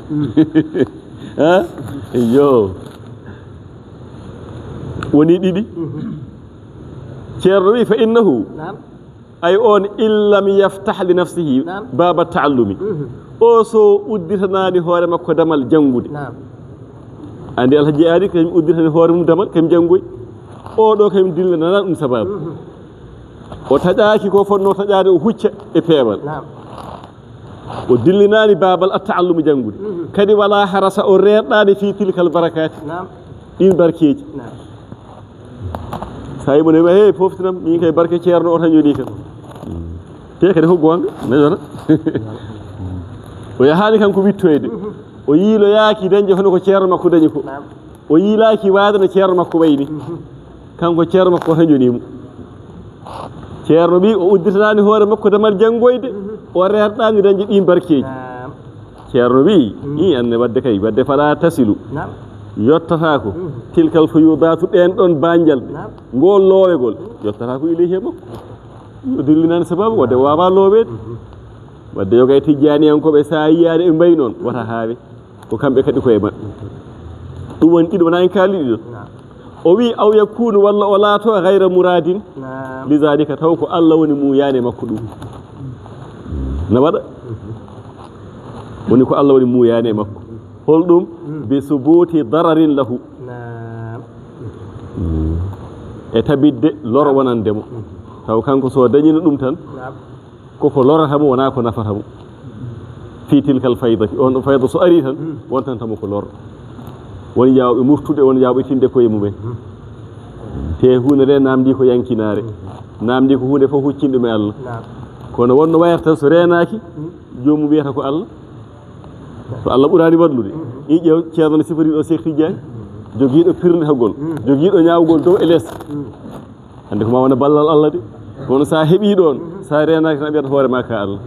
Ha? Yo. Woni ɗiɗi. Ceerno wi, fa innahu. Naam. Ay on, in lam yaftah li nafsihi baba taallumi. O so udditanaani hoore makko damal janngude. Naam. Andi Alhaji Aadi kañum udditani hoore mum damal, kañum janngoy. O ɗo kañum dillanana ɗum sababu. O taƴaaki ko fotnoo taƴaade, o hucca e peewal. Naam. O dillinaani baabal at-ta'allum janngude. Kadi wala harasa, o reerɗaani fi tilkal barakaati. Naam. Ɗin barkeeji. Naam. Sa yi mo ne, hey, poftinam, min kay barke ceerno o tan yoni kam. Te kadi ko goonga, ne yona. O yahaani kanko wittoyde. O yiiloyaaki dañde hono ko ceerno makko dañi ko. Naam. O yiilaaki waade no ceerno makko wayni. Kanko ceerno makko o tan yoni mo. Ceerno wi o udditanaani hoore makko damal janngoyde, o reerɗaani dañde ɗin barkeeji. Naam. Ceerno wi, i anne wadde kay, wadde fala tasilu. Naam. Yottataako. Tilkal fuyudaatu, ɗen ɗon banjalɗe. Naam. Ngol loowegol, yottataako ilayhi e makko. O dillinaani sababu, wadde o waawaa looweede. Wadde yoga e tijjaaniyankooɓe, so a yiyaani ɓe mbayi noon, wata haawe. Ko kamɓe kadi koye maɓɓe. Ɗum woni ɗiɗo, wona en kaali ɗiɗo. Naam. O wi, aw yakunu, walla o laato, gayra muradin. Naam. Lidalika, taw ko Allah woni muuyaani e makko ɗum. Na waɗa? Woni ko Allah woni muuyaani e makko. Holɗum? Bi subuti dararin lahu. Naam. e tabitde loro wonande mo. Taw kanko so dañino ɗum tan, koko lorata mo, wonaa ko nafata mo. Fi tilkal faydati, on ɗo fayda so ari tan, wontanta mo ko lor. Won yaawɓe murtude, won yaawɓe tinde koye mumen. Te huunde nde naamndi ko yankinaare. Naamndi ko huunde fof huccinɗo mi Allah. Kono wonno wayata tan so reenaaki, joomum wiyata ko Allah. To Allah ɓuraani wallude. I ƴeew, ceerno no sifori ɗo Seex Tijjaani. Jogiiɗo pirnditagol. Jogiiɗo ñaawgol dow e les. Hannde ko ma wona ballal Allah de. Kono sa heɓi ɗon, sa reenaaki tan a ɓiyata hoore ma ka Allah.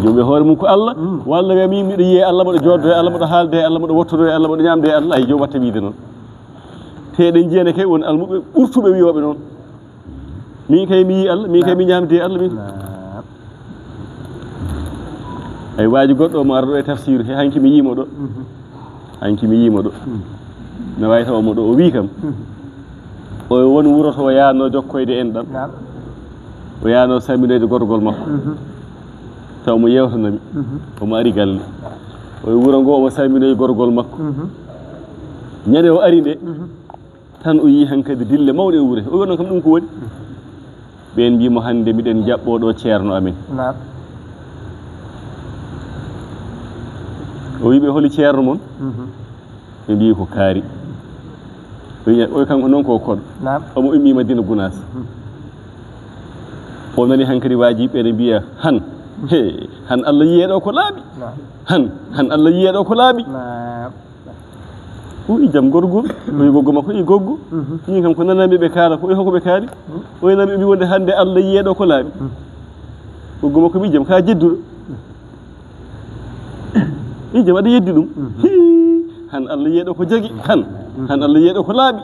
Joom e hoore mum ko Allah, walla wiya min miɗo yiye Allah, mboɗo jooɗdo e Allah, mboɗo haalde e Allah, mboɗo wottodo e Allah, mboɗo ñaamde e Allah, ay joom watta wiide noon. Te eɗen njiyana kay won almuɓe ɓurtuɓe wiyooɓe noon. Min kay mi yii Allah, min kay mi ñaamdi e Allah min. Ay waaji goɗɗo omo ara ɗo e tafsir he, hanki mi yiimo ɗo. Hanki mi yiimo ɗo. No waawi taw omo ɗo, o wii kam. O won wuro to o yaano jokkoyde en ɗam. O yaano saminoyde gorgol makko. Taw mo yewtanami. Omo ari galle. O wuro ngo omo saminoyi gorgol makko. Ñande o ari nde. Tan o yii hankadi dille mawɗe e wure. O wi onon kam ɗum ko woni? Ɓeen mbii mo hannde miɗen jaɓɓoo ɗo ceerno amen. O wii ɓe holi ceerno mon? Ɓe mbii ko kaari. O wii oy kanko noon ko koɗo. Omo immii Madina Gunaas. O nani hankadi waaji ɓeɗe mbiya han. He, han Allah yiyee ɗo ko laaɓi. Han, han Allah yiyee ɗo ko laaɓi. O wi jam gorgol. O wi goggo makko, i goggo. Min kam ko nanami ɓe kaala ko, e hoko ɓe kaali? O wi nami ɓe mbi wonde hannde Allah yiyee ɗo ko laaɓi. Goggo makko mbi jam ka jedduɗo. I jam aɗa yeddi ɗum. Hii, han Allah yiyee ɗo ko jagi. Han, han Allah yiyee ɗo ko laaɓi.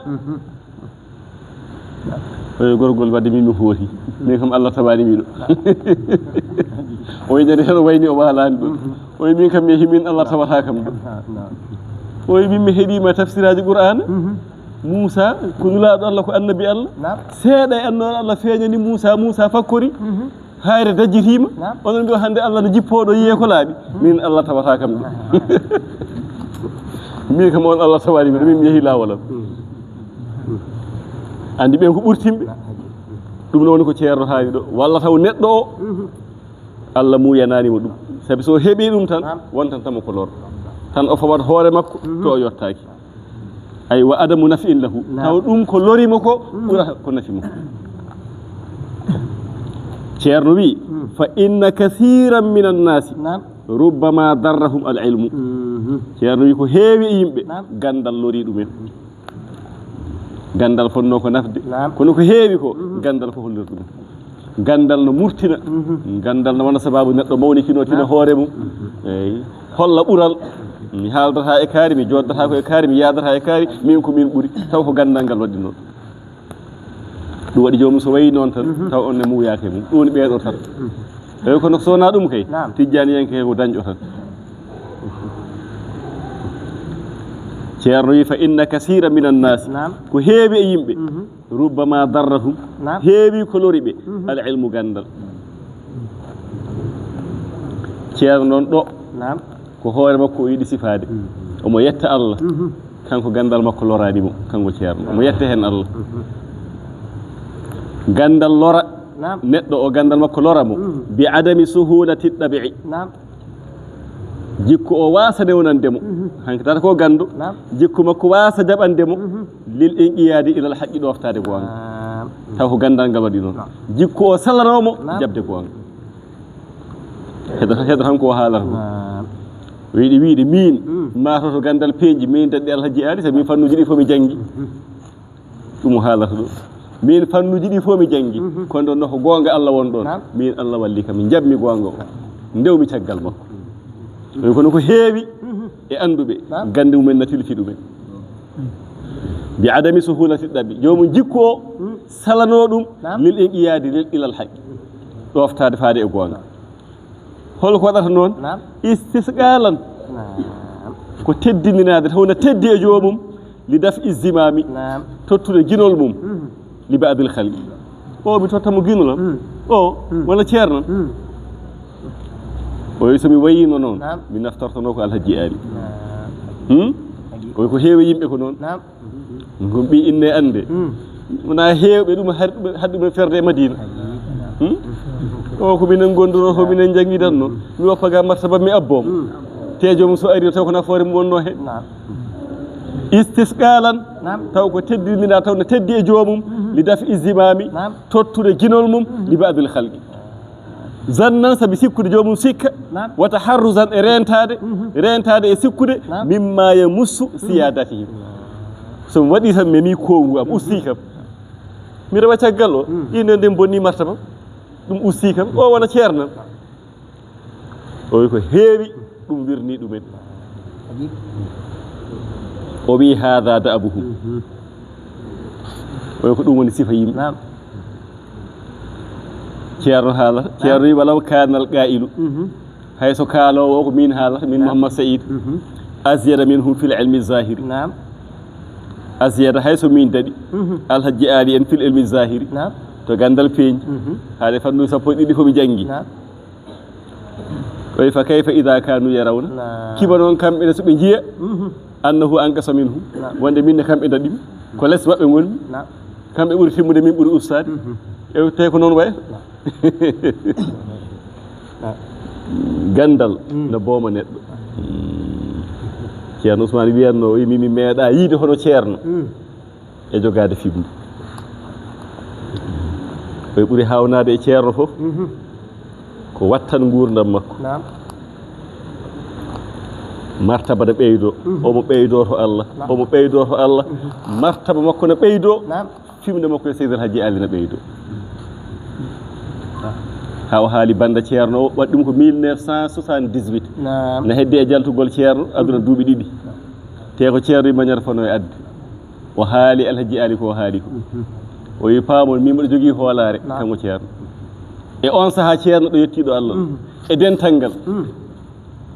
Oyo gorgol wadde min mi hooti. Min kam Allah tawaani miɗo. O wi nani tan o wayni o waalaani ɗum. O wi min kam mi himin Allah tawata kam ɗum. O wi min mi heɗima tafsiraaji Qur'aana. Muusa ko nulaaɗo Allah, ko annabi Allah. Seeɗa e annooɗo Allah feeñani Muusa, Muusa fakkori. Hayre dajjitiima. Onon mbiyo hannde Allah no jippoo ɗo yiyee ko laaɓi. Min Allah tawata kam ɗum. Min kam on Allah tawaani miɗo, min mi yehi laawolam. Anndi ɓen ko ɓurtimɓe. Ɗum ɗo woni ko ceerno haali ɗo. Walla taw neɗɗo o, Allah muuyanaani mo ɗum. Sabi so heɓii ɗum tan, wontanta mo ko lor. Tan o fawat hoore makko, to o yottaaki. Ay wa adamu naf'in lahu. Taw ɗum ko lori mo ko, ɓura ko nafi mo. Ceerno wi, fa inna kathiran min annaasi, rubbama darrahum al ilmu. Ceerno wi ko heewi e yimɓe, ganndal lori ɗumen. Ganndal fotnoo ko nafde. Kono ko heewi ko, ganndal ko hollirta ɗum. Ganndal no murtina. Ganndal no wona sababu neɗɗo mawnikino tina hoore mum. Eyi. Holla ɓural. Mi haaldata e kaari, mi jooddata ko e kaari, mi yaadata e kaari, min ko min ɓuri. Taw ko ganndal ngal waɗi noon. Ɗum waɗi joomum so wayi noon tan, taw on ne muuyaaki e mum. Ɗum woni ɓeeɗo tan. Eyi kono so wonaa ɗum kay, tijjaaniyanke ko dañɗo tan. Ceerno wi fa inna kasiira min annaasi, ko heewi e yimɓe, rubbama darrahum, heewi ko lori ɓe, al ilmu ganndal. Ceerno noon ɗo, ko hoore makko o yiɗi sifaade. Omo yetta Allah, kanko ganndal makko loraani mo, kanko ceerno. Omo yetta heen Allah. Ganndal lora, neɗɗo o ganndal makko lora mo, bi adami suhulati ɗabi'i. Jikku o waasa newnande mo. Hanki tata ko ganndo. Jikku makko waasa jaɓande mo. Lil inqiyaadi ilal haqqi, ɗoftaade goonga. Taw ko ganndal ngal waɗi noon. Jikku o salanoo mo jaɓde goonga. Heɗo, heɗo tan ko o haalata ko. O yiɗi wiide min, matoto ganndal peeñji, min daɗɗe Alhaji Ali, sabi min fannuuji ɗi fof mi janngi. Ɗum o haalata ɗo. Min fannuuji ɗi fof mi janngi. Kono ɗon no ko goonga Allah won ɗon. Min Allah walli kam, mi jaɓmi goonga o. Ndewmi caggal makko. Ɗum kono ko heewi e annduɓe, gannde mumen na tilki ɗumen. Bi adami suhulati ɗabi. Joomum jikku o salanoo ɗum lil inqiyaadi lil ilal haqqi. Ɗoftaade faade e goonga. Hol ko waɗata noon? Istisqaalan. Ko teddininaade, taw na teddi e joomum, li daf'i zimaami, tottude ginol mum, li ba'dil khalqi. O, mi totta mo ginol am. O, walla ceerno am. O wi so mi wayiino noon, mi naftortono ko Alhaji Ali. Hmm? O wi ko heewi yimɓe ko noon. Ɗum ɓii inne annde. Hmm. Wona heewɓe ɗum har-, ɗum, haɗi ɗum ferde e Madina. Hmm? O ko minen gonduno, ko minen janngidanno. Mi woppa ga martaba mi abboom. Hmm. Te joomum so ari taw ko nafoore mum wonno he. Naam. Istisqalan, naam, taw ko teddinira taw no teddi e joomum. Mhm. Li daf'i zimami, naam, tottude ginol mum, mhm, li ba'dil khalqi. Zannan, sabi sikkude joomum sikka, naam, wa taharruzan, e reentaade, mhm, reentaade e sikkude, naam, mimma yamussu, mhm, siyadatihim. So mi waɗi tan, memi kowngu am, usti kam. Mi rewa caggal o, mhm, inde nden bonni martaba, ɗum usti kam, o wona ceernam. O wi ko heewi, ɗum wirni ɗumen. O wi, "Haada da'abuhum." Mhm. O wi ko ɗum woni sifa yimɓe. Naam. Ceerno haalata, naam, ceerno wi, "Walaw kaanal qaa'ilu." Mhm. Hay so kaaloowo o ko min haalata, min, naam, Mouhammad Saïd. Mhm. "Azyada minhum fil ilmi zahiri." Naam. Azyada, hay so min daɗi. Mhm. Alhaji Ali en fil ilmi zahiri. Naam. To ganndal peeñi. Mhm. Haade fannu sappo e ɗiɗi ko mi janngi. Naam. O wi, "Fa kayfa idha kanu yarawna?" Naam. Kiba noon kamɓe ne so ɓe njiya, mhm, annahu anqasa minhum. Naam. Wonde min ne kamɓe daɗimi. Ko les maɓɓe ngonmi. Naam. Kamɓe ɓuri timmude, min ɓuri ustaade. Mhm. E tawi ko noon wayi. Naam. Ganndal, mm, no booma neɗɗo. Mm. Ceerno Ousmane wiyatno, o wi, "Mi, mi meeɗa yiide hono ceerno." Mm. E jogaade fimde. Koye ɓuri haawnaade e ceerno fof, mhm, ko wattan nguurndam makko. Naam. Martaba no ɓeydo, mhm, omo ɓeydo to Allah, naam, omo ɓeydo to Allah. Mhm. Martaba makko no ɓeydo, naam, fimde makko e Seydi El Hadji Ali no ɓeydo. Haa o haali bannda ceerno o, waɗi ɗum ko mille neuf cent soixante-dix-huit. Naam. No heddi e jaltugol ceerno, aduna, mhm, duuɓi ɗiɗi. Naam. Te ko ceerno Imañar Fano e addi. O haali Alhaji Ali ko o haali ko. Mhm. O wi, "Paamon, min mboɗo jogii hoolaare, naam, kanko ceerno." E on sahaa ceerno ɗo yettiiɗo Allah, mhm, e dental ngal. Mhm.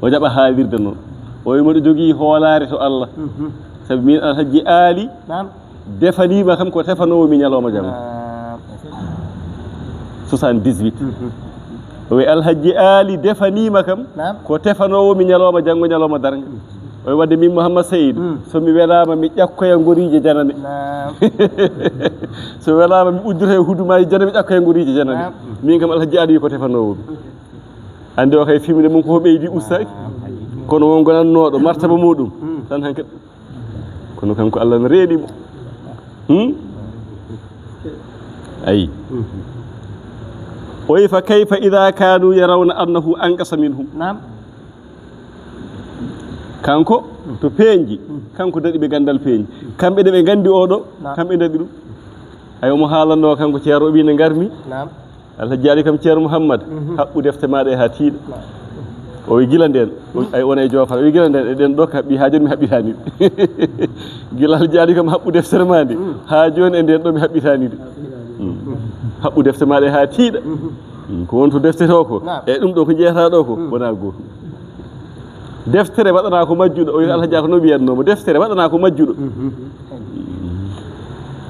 O jaɓa haalirde noon. O wi, "Mboɗo jogii hoolaare to Allah." Mhm. Sabi min Alhaji Ali, naam, defaniima kam ko tefanoowo mi ñalawma janngo. Naam. Soixante-dix-huit. Mhm. O wi, "Alhaji Ali defaniima kam, naam, ko tefanoowo mi ñalawma janngo, ñalawma darnga." O wi, "Wadde min Mouhammad Seydi, mm, so mi welaama, mi ƴakkoya ngoriije janane." Naam. So welaama, mi uddoto e hudumaaji janane, mi ƴakkoya ngoriije janane. Naam. Min kam Alhaji Ali ko tefanoowo mi. Anndi o kay fimde mum ko ɓeydi ustaaki. Naam. Kono won gonannooɗo martaba muɗum, mm, tan hanke. Kono kanko Allah no reeni mo. Hmm? Ayi. O wi, "Fa kayfa idha kanu yarawna annahu anqasa minhum?" Naam. Kanko to peeñji, kanko daɗi ɓe ganndal peeñji. Kamɓe ɗe ɓe nganndi oɗo, naam, kamɓe daɗi ɗum. Ay, omo haalanno kanko ceerno, o wi, "Ne ngarmi." Naam. Alhaji Ali kam, "Ceerno Mouhammad, mhm, haɓɓu defte maaɗa haa tiiɗa." Naam. O wi, "Gila ndeen, o wi, ay, wona e joofara." O wi, "Gila ndeen, e ɗeen ɗo kaɓɓi haa jooni mi haɓɓitaani ɗe." Gila Alhaji Ali kam, "Haɓɓu deftere maa nde, mm, haa jooni e ndeen ɗo mi haɓɓitaani ɗe." Mm. "Haɓɓu defte maaɗa haa tiiɗa." Mhm. Mm, ko won to defte to ko, naam, e ɗum ɗo ko jeyataa ɗo ko, mm, wonaa gootum. Deftere waɗanaa ko majjuɗo, o wi, mm, Alhaji ko no mbiyatnoo mo, deftere waɗanaa ko majjuɗo. Mhm.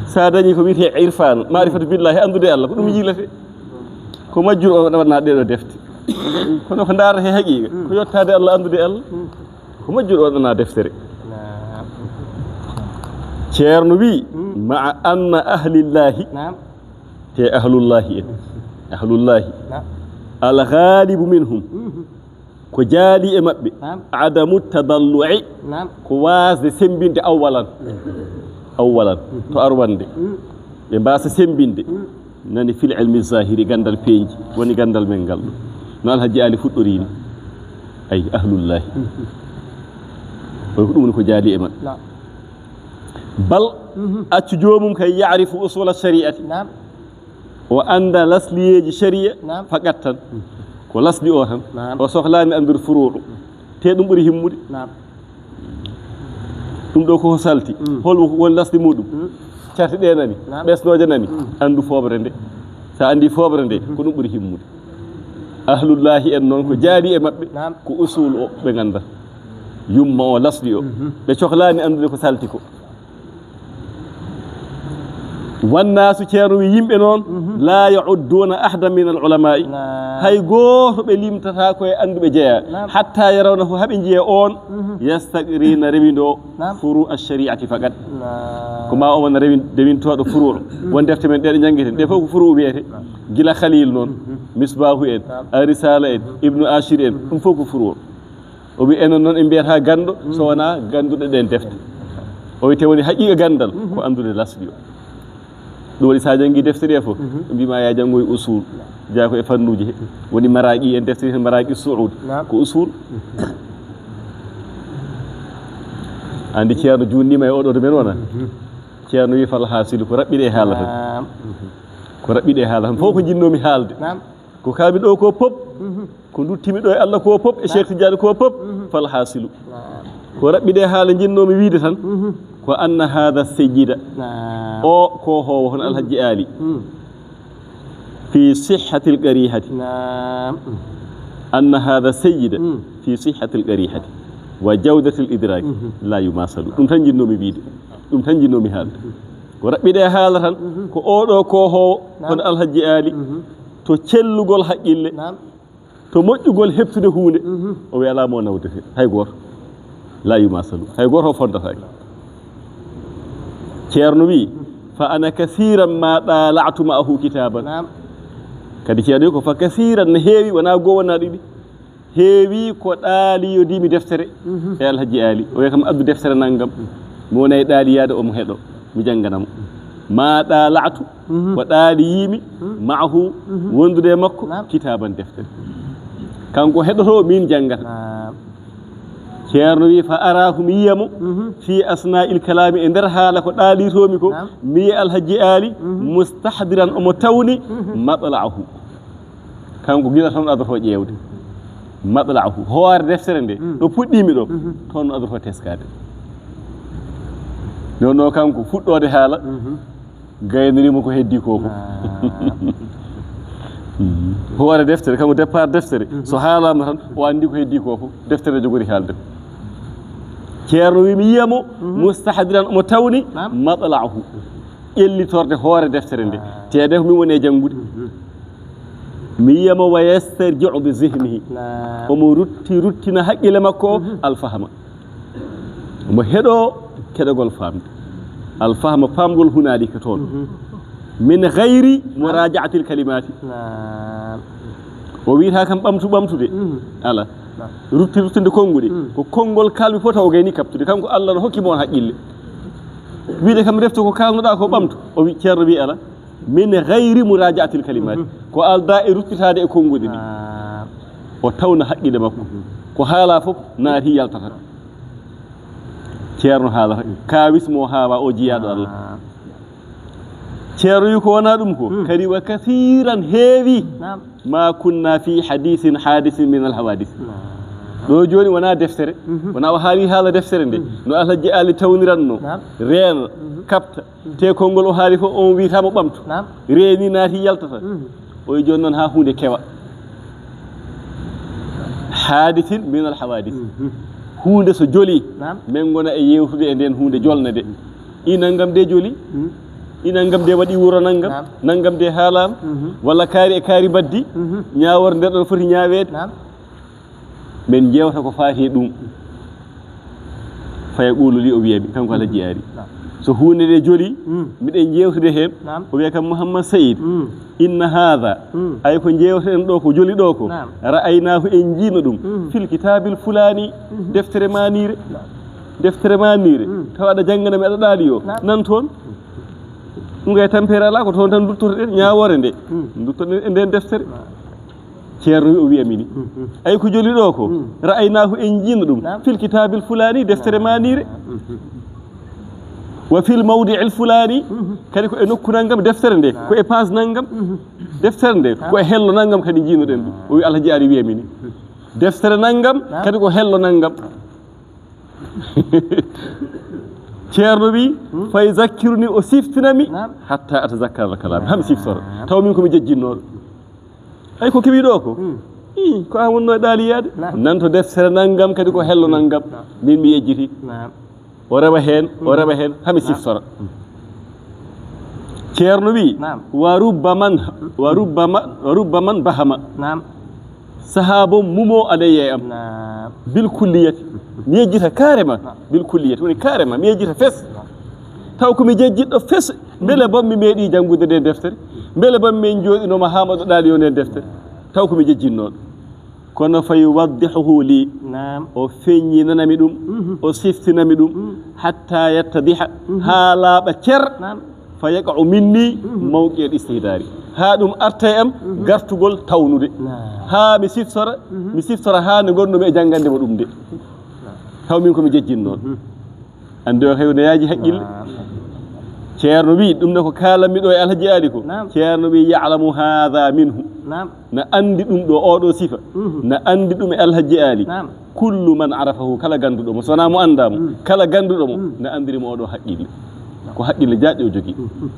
So a dañii ko wiyetee irfaan, maarifatu billaahi, anndude Allah, ko ɗum, mm, yiilete. Ko majjuɗo o waɗanaa ɗee ɗoo defte. Kono ko ndaarata he haqiiqa, mm, ko yottaade Allah, anndude Allah. Mm. Ko majjuɗo waɗanaa deftere. Naam. Ceerno wi, mm, "Ma'a anna ahlillaahi," naam, te ahlullaahi en, ahlullaahi, naam, "al ghaalibu minhum," mhm, ko jaali e maɓɓe, naam, "adamu tadallu'i," naam, ko waasde semmbinde awwalan. Awwalan, to arwande. Mm. Ɓe mbaasa semmbinde. Mm. Nani fil ilmi zahiri, ganndal peeñji, woni ganndal men ngal ɗo. No Alhaji Ali fuɗɗorii ni. Ay, ahlullahi. Mm. Oy ko ɗum woni ko jaali e maɓɓe. Naam. Bal, mhm, accu joomum kay ya'rifu usula shari'ati. Naam. O annda lasliyeeji shari'a, naam, fakat tan. Ko lasli o tan. Naam. O sohlaani anndude furuuɗu. Te ɗum ɓuri himmude. Naam. Ɗum ɗo ko salti. Mm. Hol woni lasli muɗum? Mm. Carte ɗe nani, naam, ɓesnooje nani. Mm. Anndu fooɓre nde. So a anndi fooɓre nde, mm, ko ɗum ɓuri himmude. Ahlullahi en noon, ko jaali e maɓɓe, naam, ko usul o ɓe ngannda. Yumma o, lasli o. Mhm. Ɓe cohlaani anndude ko salti ko. Wannaasu, Ceerno wi, yimɓe noon, mhm, laa ya'udduuna ahadan min al-ulamaa'i, naam, hay gooto ɓe limtataa ko e annduɓe jeyaa, naam, hattaa yarawnahu, haa ɓe njiya oon, mhm, yastaqriina, rewindoo, naam, furuu ash-shari'ati faqat. Naam. Ko ma o wona rewin-, rewintooɗo furuu. Mhm. Won defte men ɗe ɗe njanngeten, ɗe fof ko furuu wiyete. Naam. Gila Khalil noon, mhm, Misbaahu en, naam, Ar-Risaala en, mhm, Ibnu Ashir en, mhm, ɗum fof ko furuu. O wi, enen noon en mbiyata ganndo, so wonaa gannduɗo ɗeen defte. O wi, te woni haqiiqa ganndal, ko anndude lasli o. Ɗum waɗi, so a janngii defte ɗee fof, ɓe mbiy ma, yaa janngoy usul, jaa ko e fannuuji he. Woni Maraaqi en, defte ɗe, Maraaqi Suud, naam, ko usul. Anndi Ceerno juutniima e oɗo domaine wona. Ceerno wi, fal haasilu, ko raɓɓiɗe e haala tan. Naam. Ko raɓɓiɗe e haala tan. Fof ko njinnoomi haalde. Naam. Ko kaami ɗo ko pop, mhm, ko nduttimi ɗo e Allah ko pop, e, naam, Cheikh Tidiane ko pop, mhm, fal haasilu. Naam. Ko raɓɓiɗe haala njinnoomi wiide tan, mhm, ko anna haada sayyida. Naam. O ko hoowo hono Alhaji Ali. Mhm. Fi sihhatil qarihati. Naam. Anna haada sayyida, mhm, fi sihhatil qarihati wa jawdatil idraki, mhm, la yumasalu. Ɗum tan njinnoomi wiide. Ɗum tan njinnoomi haalde. Ko raɓɓiɗe haala tan, mhm, ko oɗo ko hoowo, naam, hono Alhaji Ali. Mhm. To cellugol haqqille, naam, to moƴƴugol heɓtude huunde, mhm, o wi alaa mo nawdete, hay gooto. La yumasalu, hay gooto o foddataake. Ceerno wi, fa ana kasiran ma ɗaala'tu ma'ahu kitaban. Naam. Kadi Ceerno wi ko fa kasiran, no heewi, wonaa goo, wonaa ɗiɗi. Heewi ko ɗaaliyodiimi deftere, mhm, e Alhaji Ali. O wiya kam, addu deftere nanngam. Mi wona e ɗaaliyaade, omo heɗo, mi janngana mo. Ma ɗaala'tu, mhm, ko ɗaaliyiimi, mhm, ma'ahu, mhm, wondude e makko, naam, kitaaban, deftere. Kanko heɗoto, min janngata. Naam. Ceerno wi, fa araahu, mi yiya mo, mhm, fi asnaa'il kalaami, e nder haala ko ɗaalitoomi ko, naam, mi yiya Alhaji Ali, mhm, mustahdiran, omo tawni, mhm, matla'ahu. Kanko gila toon adorto ƴeewde. Matla'ahu, hoore deftere nde, mm, ɗo puɗɗiimi ɗo, mhm, toon adorto teskaade. Noon no kanko fuɗɗoode haala, mhm, gaynoriima ko heddii ko fof. Ah. Mhm. Hoore deftere, kanko départ deftere, mhm, so haalaama tan, o anndi ko heddii ko fof. Deftere jogori haalde. Ceerno wi, mi yiya mo, mhm, mustahdiran, omo tawni, naam, matla'ahu. Ƴellitorde hoore deftere nde. Ah. Teede ko min woni e janngude. Mhm. Mi yiya mo, wa yastarji'u bi zihnihi. Naam. Omo rutti, ruttina haqqille makko o, mhm, alfahma. Omo heɗo keɗogol faamde. Alfahma, faamgol hunaalika toon. Mhm. Min gayri muraja'atil kalimati. Naam. O wiyata kam ɓamtu, ɓamtude. Mhm. Ala. Naam. Rutti, ruttinde konnguɗi. Mhm. Ko konngol kalmi fof taw o gayni kaɓtude. Kanko Allah no hokki mo on haqqille. Wiide kam, reftu ko kaalnoɗaa ko ɓamtu. O wi, Ceerno wi, ala. Min gayri muraja'atil kalimati. Mhm. Ko aldaa e ruttitaade e konnguɗi ɗi. Ah. O tawna haqqille makko. Mhm. Ko haala fof naati yaltata. Ceerno haalata. Kaawis mo haawa o jiyaaɗo Allah. Ah. Ceerno wi ko wonaa ɗum ko. Hmm. Kadi wa kasiran heewi. Naam. Ma kunna fi hadisin hadisin min al hawadis. Naam. Ɗo jooni wonaa deftere. Mhm. Wonaa o haali haala deftere nde. Mhm. No Alhaji Ali tawniranno. Naam. Reena, mhm, kaɓta. Mhm. Te konngol o haali fof, on wiyata mo ɓamtu. Naam. Reeni naati yaltata. Mhm. O wi jooni noon haa huunde kewa. Hadisin min al hawadis. Mhm. Huunde so joli, naam, min ngona e yewtude e nden huunde jolnde de. I nanngam de joli. Mhm. I nanngam de waɗi wuro nanngam. Naam. Nanngam de haalaama. Mhm. Walla kaari e kaari mbaddi. Mhm. Ñaawoore nder ɗon foti ñaaweede. Naam. Min njeewta ko faati e ɗum. Fa yaqulu li, o wiya mi, kanko Alhaji Aali. Naam. So huunde nde joli, mm, miɗen njeewtude heen, naam, o wiya kam, Mouhammad Saïd, mm, inna haada, mm, ay ko njeewtuɗen ɗo, ko joli ɗo ko, naam, ra'aynaahu, en njiino ɗum, mm, fil kitaabil fulaani, mhm, deftere maaniire. Naam. Deftere maaniire. Mm. Tawa aɗa janngana mi, aɗa ɗaali yo. Naam. Nan toon. Ɗum kay tampere alaa, ko toon tan nduttotoɗen ñaawoore nde. Mm. Nduttoɗen e nden deftere. Naam. Ceerno wi, o wiya mini. Mhm. Ay ko joli ɗo ko, mm, ra'aynaahu, en njiino ɗum, naam, fil kitaabil fulaani, deftere maaniire. Mhm. Wa fil mawdi'il fulaani, mhm, kadi ko e nokku nanngam deftere nde, naam, ko e paas nanngam, mhm, deftere nde, naam, ko e hello nanngam kadi njiinoɗen ɗum. O wi Alhaji Aali wiya mini. Deftere nanngam, naam, kadi ko hello nanngam. Ceerno wi, hmm, fa yuzakkiruni, o siftina mi, naam, hatta atazakkara al-kalaam, haa mi siftora. Naam. Taw min ko mi jejjinnooɗo. Ay ko kewi ɗo ko? Hmm. Ih, ko an wonno e ɗaaliyaade. Naam. Nan to deftere nanngam, kadi ko hello nanngam. Naam. Min mi yejjiti. Naam. O rewa heen, o, hmm, rewa heen, haa mi, naam, siftora. Hmm. Ceerno wi, naam, wa rubba man, wa rubba ma-, wa rubba man bahama. Naam. Sahaaba mumo alayya e am. Naam. Bil kulliyati. Mi yejjita carrément. Naam. Bil kulliyati. Woni carrément, mi yejjita fes. Naam. Taw ko mi jejjitɗo fes. Mbele bom mi meeɗi janngude nde deftere? Mbele bom min jooɗinooma haa mbaɗo ɗaali yo nde deftere? Taw ko mi jejjitnooɗo. Kono fa yuwaddihuhu li. Naam. O feññinana mi ɗum, mhm, o siftina mi ɗum, mhm, hatta yattadiha, mhm, haa laaɓa cer. Naam. Fa yaqa'u minni, mhm, mawqi'al istihdaari. Haa ɗum arta e am, mhm, gartugol tawnude. Naam. Haa mi siftora, mhm, mi siftora haa nde ngonnomi e janngande mo ɗum nde. Naam. Taw min ko mi jejjitnooɗo. Mhm. Anndi o heew ne yaaji haqqille. Naam. Ceerno wi, ɗum ne ko kaalanmi ɗo e Alhaji Aali ko. Naam. Ceerno wi, ya'lamu haadha minhu. Naam. Na anndi ɗum ɗo, oɗo sifa. Mhm. Na anndi ɗum e Alhaji Aali. Naam. Kullu man arafahu, kala gannduɗo mo, so wonaa mo anndaa mo, mm, kala gannduɗo mo, mm, na anndiri mo oɗo haqqille. Ko haqqille jaaƴɗo o jogii. Mhm.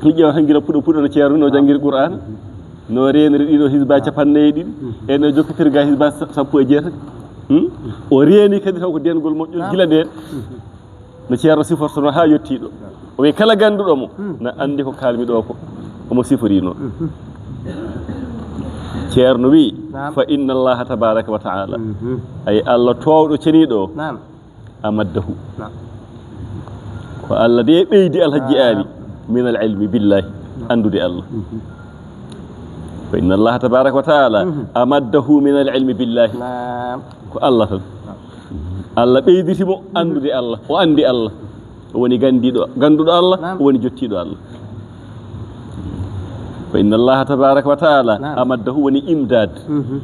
Mi ƴeewa tan gila puɗo puɗo no Ceerno no janngiri Qur'aana. Mhm. No reeniri ɗiɗo hisba, ah, capanɗe nayi e ɗiɗi. Mhm. E no jokkitirga hisba sa-, sappo e jeetati. Hmm? O reeni kadi taw ko deengol moƴƴol, naam, gila ndeen. Mhm. No Ceerno sifortono haa yettii ɗo. O wi kala gannduɗo mo, hmm, na anndi ko kaalmi ɗo ko, omo siforino. Mhm. Ceerno wi, naam, fa inna Allaha tabaraka wa ta'ala. Mhm. Ay Allah toowɗo ceniiɗo o. Naam. Amaddahu. Naam. Ko Allah de ɓeydi Alhaji, naam, Aali min al ilmi billahi, naam, anndude Allah. Mhm. Fa inna Allaha tabaraka wa ta'ala, mhm, amaddahu min al ilmi billahi. Naam. Ko Allah tan. Naam. Allah ɓeyditi mo anndude Allah, o anndi Allah. O woni ganndiiɗo, gannduɗo Allah, naam, o woni jottiiɗo Allah. Fa inna Allaha tabaraka wa ta'ala, naam, amaddahu woni imdaad. Mhm.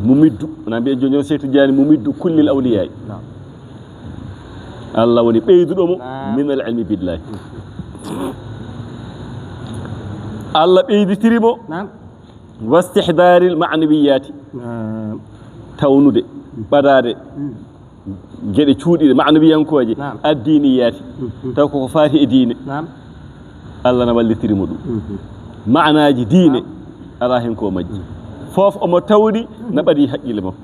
Mumiddu, wona mbiyen jooni jooni Seex Tijjaani mumiddu kullil awliyaa. Naam. Allah woni ɓeyduɗo mo, naam, min al ilmi billahi. Allah ɓeyditiri mo, naam, wastihdaaril ma'nawiyaati. Naam. Tawnude, ɓadaade, mm, geɗe cuuɗiɗe, ma'nawiyankooje, naam, addiiniyaati. Mhm. Taw koko faati e diine. Naam. Allah na wallitiri mo ɗum. Mhm. Ma'anaaji diine, naam, alaa hen ko majji. Mhm. Fof omo tawdi, na ɓadi haqqille makko.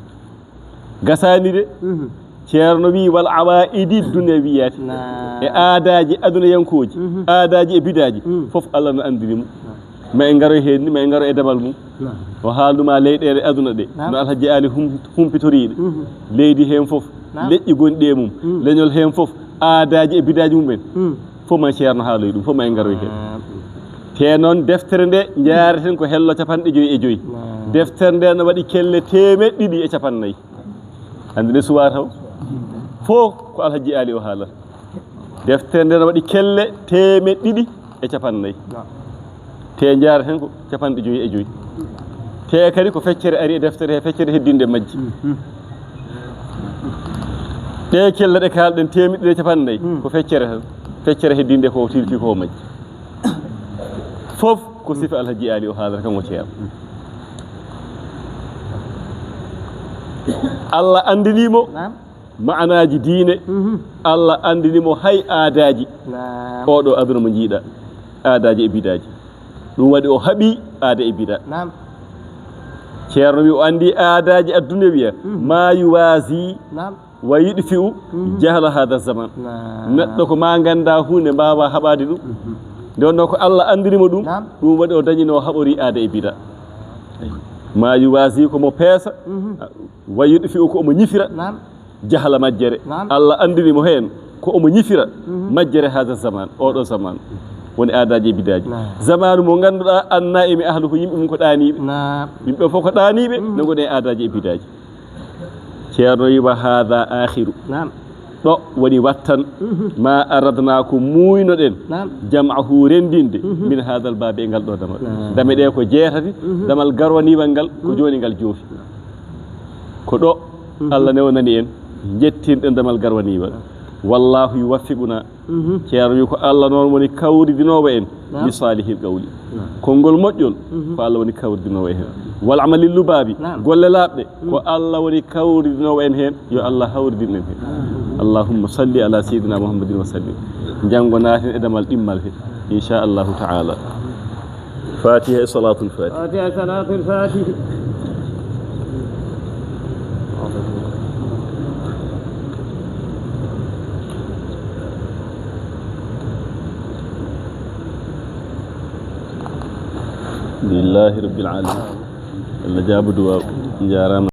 Gasaani de. Mhm. Ceerno wi, wal awaa'idi dunyawiyaati. Naam. E aadaaji adunayankooji, mhm, aadaaji e bidaaji, mhm, fof Allah no anndiri mo. Naam. Ma en ngaroy heen ni, ma en ngaro e damal mum. Naam. O haalnuma leyɗeele aduna ɗe, naam, no Alhaji Aali hum-, humpitori ɗe. Mhm. Leydi heen fof, naam, leƴƴi gonɗi e mum, mm, leñol heen fof, aadaaji e bidaaji mum en. Mm. Fof ma Ceerno haaloy ɗum, fof ma en ngaroy heen. Naam. Te noon deftere nde njaareten ko hello capanɗe joyi e joyi. Naam. Deftere nde no waɗi kelle teemeɗɗe ɗiɗi e capannayyi. Anndi nde suwaa taw? Fof ko Alhaji Aali o haalata. Deftere nde no waɗi kelle teemeɗɗe ɗiɗi e capannayyi. Naam. Te njaareten ko capanɗe joyi e joyi. Te kadi ko feccere ari e deftere he, feccere heddinde majji. Mhm. Ɗe kelle ɗe kaalɗen teemeɗɗe ɗiɗi e capannayyi, mm, ko feccere tan. Feccere heddinde ko tilki ko majji. Fof ko sifa Alhaji Aali o haalata kam o Ceerno. Allah anndini mo, naam, ma'anaaji diine. Mhm. Allah anndini mo hay aadaaji. Naam. Oɗo aduna mo njiiɗa, aadaaji e bidaaji. Ɗum waɗi o haɓi aada e bida. Naam. Ceerno wi o anndi aadaaji addunawiya, mhm, ma yuwazi, naam, wa yudfi'u, mhm, jahla hada zaman. Naam. Neɗɗo ko ma ngannda huunde mbaawa haɓaade ɗum. Mhm. Nde wonno ko Allah anndiri mo ɗum, naam, ɗum waɗi o dañino haɓori aada e bida. Ma yuwazi ko mo peesa, mhm, wa yudfi'u ko omo ñifira. Naam. Jahala majjere. Naam. Allah anndini mo heen ko omo ñifira, mhm, majjere hada zaman, oɗo zaman. Woni aadaaji e bidaaji. Naam. Zamanu mo ngannduɗaa annaa'imi ahluhu, yimɓe mum ko ɗaaniiɓe. Naam. Yimɓe fof ko ɗaaniiɓe, mhm, no ngoni e aadaaji e bidaaji. Ceerno wi wa hada akhiru. Naam. Ɗo woni wattan, mhm, ma aradna ko muuynoɗen, naam, jam'ahu renndinde, mhm, min hadal baabi e ngal ɗo damal. Naam. Dame ɗe ko jeetati, mhm, damal garwaniiwal ngal ko, mhm, jooni ngal joofi. Ko ɗo, mhm, Allah newnani en, njettinɗen damal garwaniiwal. Naam. Wallahu yuwaffiquna. Mhm. Ceerno wi ko Allah noon woni kawridinoowo en, naam, li salihil qawli. Naam. Konngol moƴƴol, mhm, ko Allah woni kawridinoowo en heen. Wal amali lubaabi, naam, golle laaɓɗe, ko, mhm, Allah woni kawridinoowo en heen. Yo Allah hawridin en heen. Allahumma salli ala sayyidina Muhammadin wa sallim. Janngo naaten e damal ɗimmal he, inchallahu ta'ala. Fatiha e salatul fatiha. Fatiha e salatul fatiha. Alhamdulillahi rabbil alamin. Allah jaaba duwaaw. Njaaraama.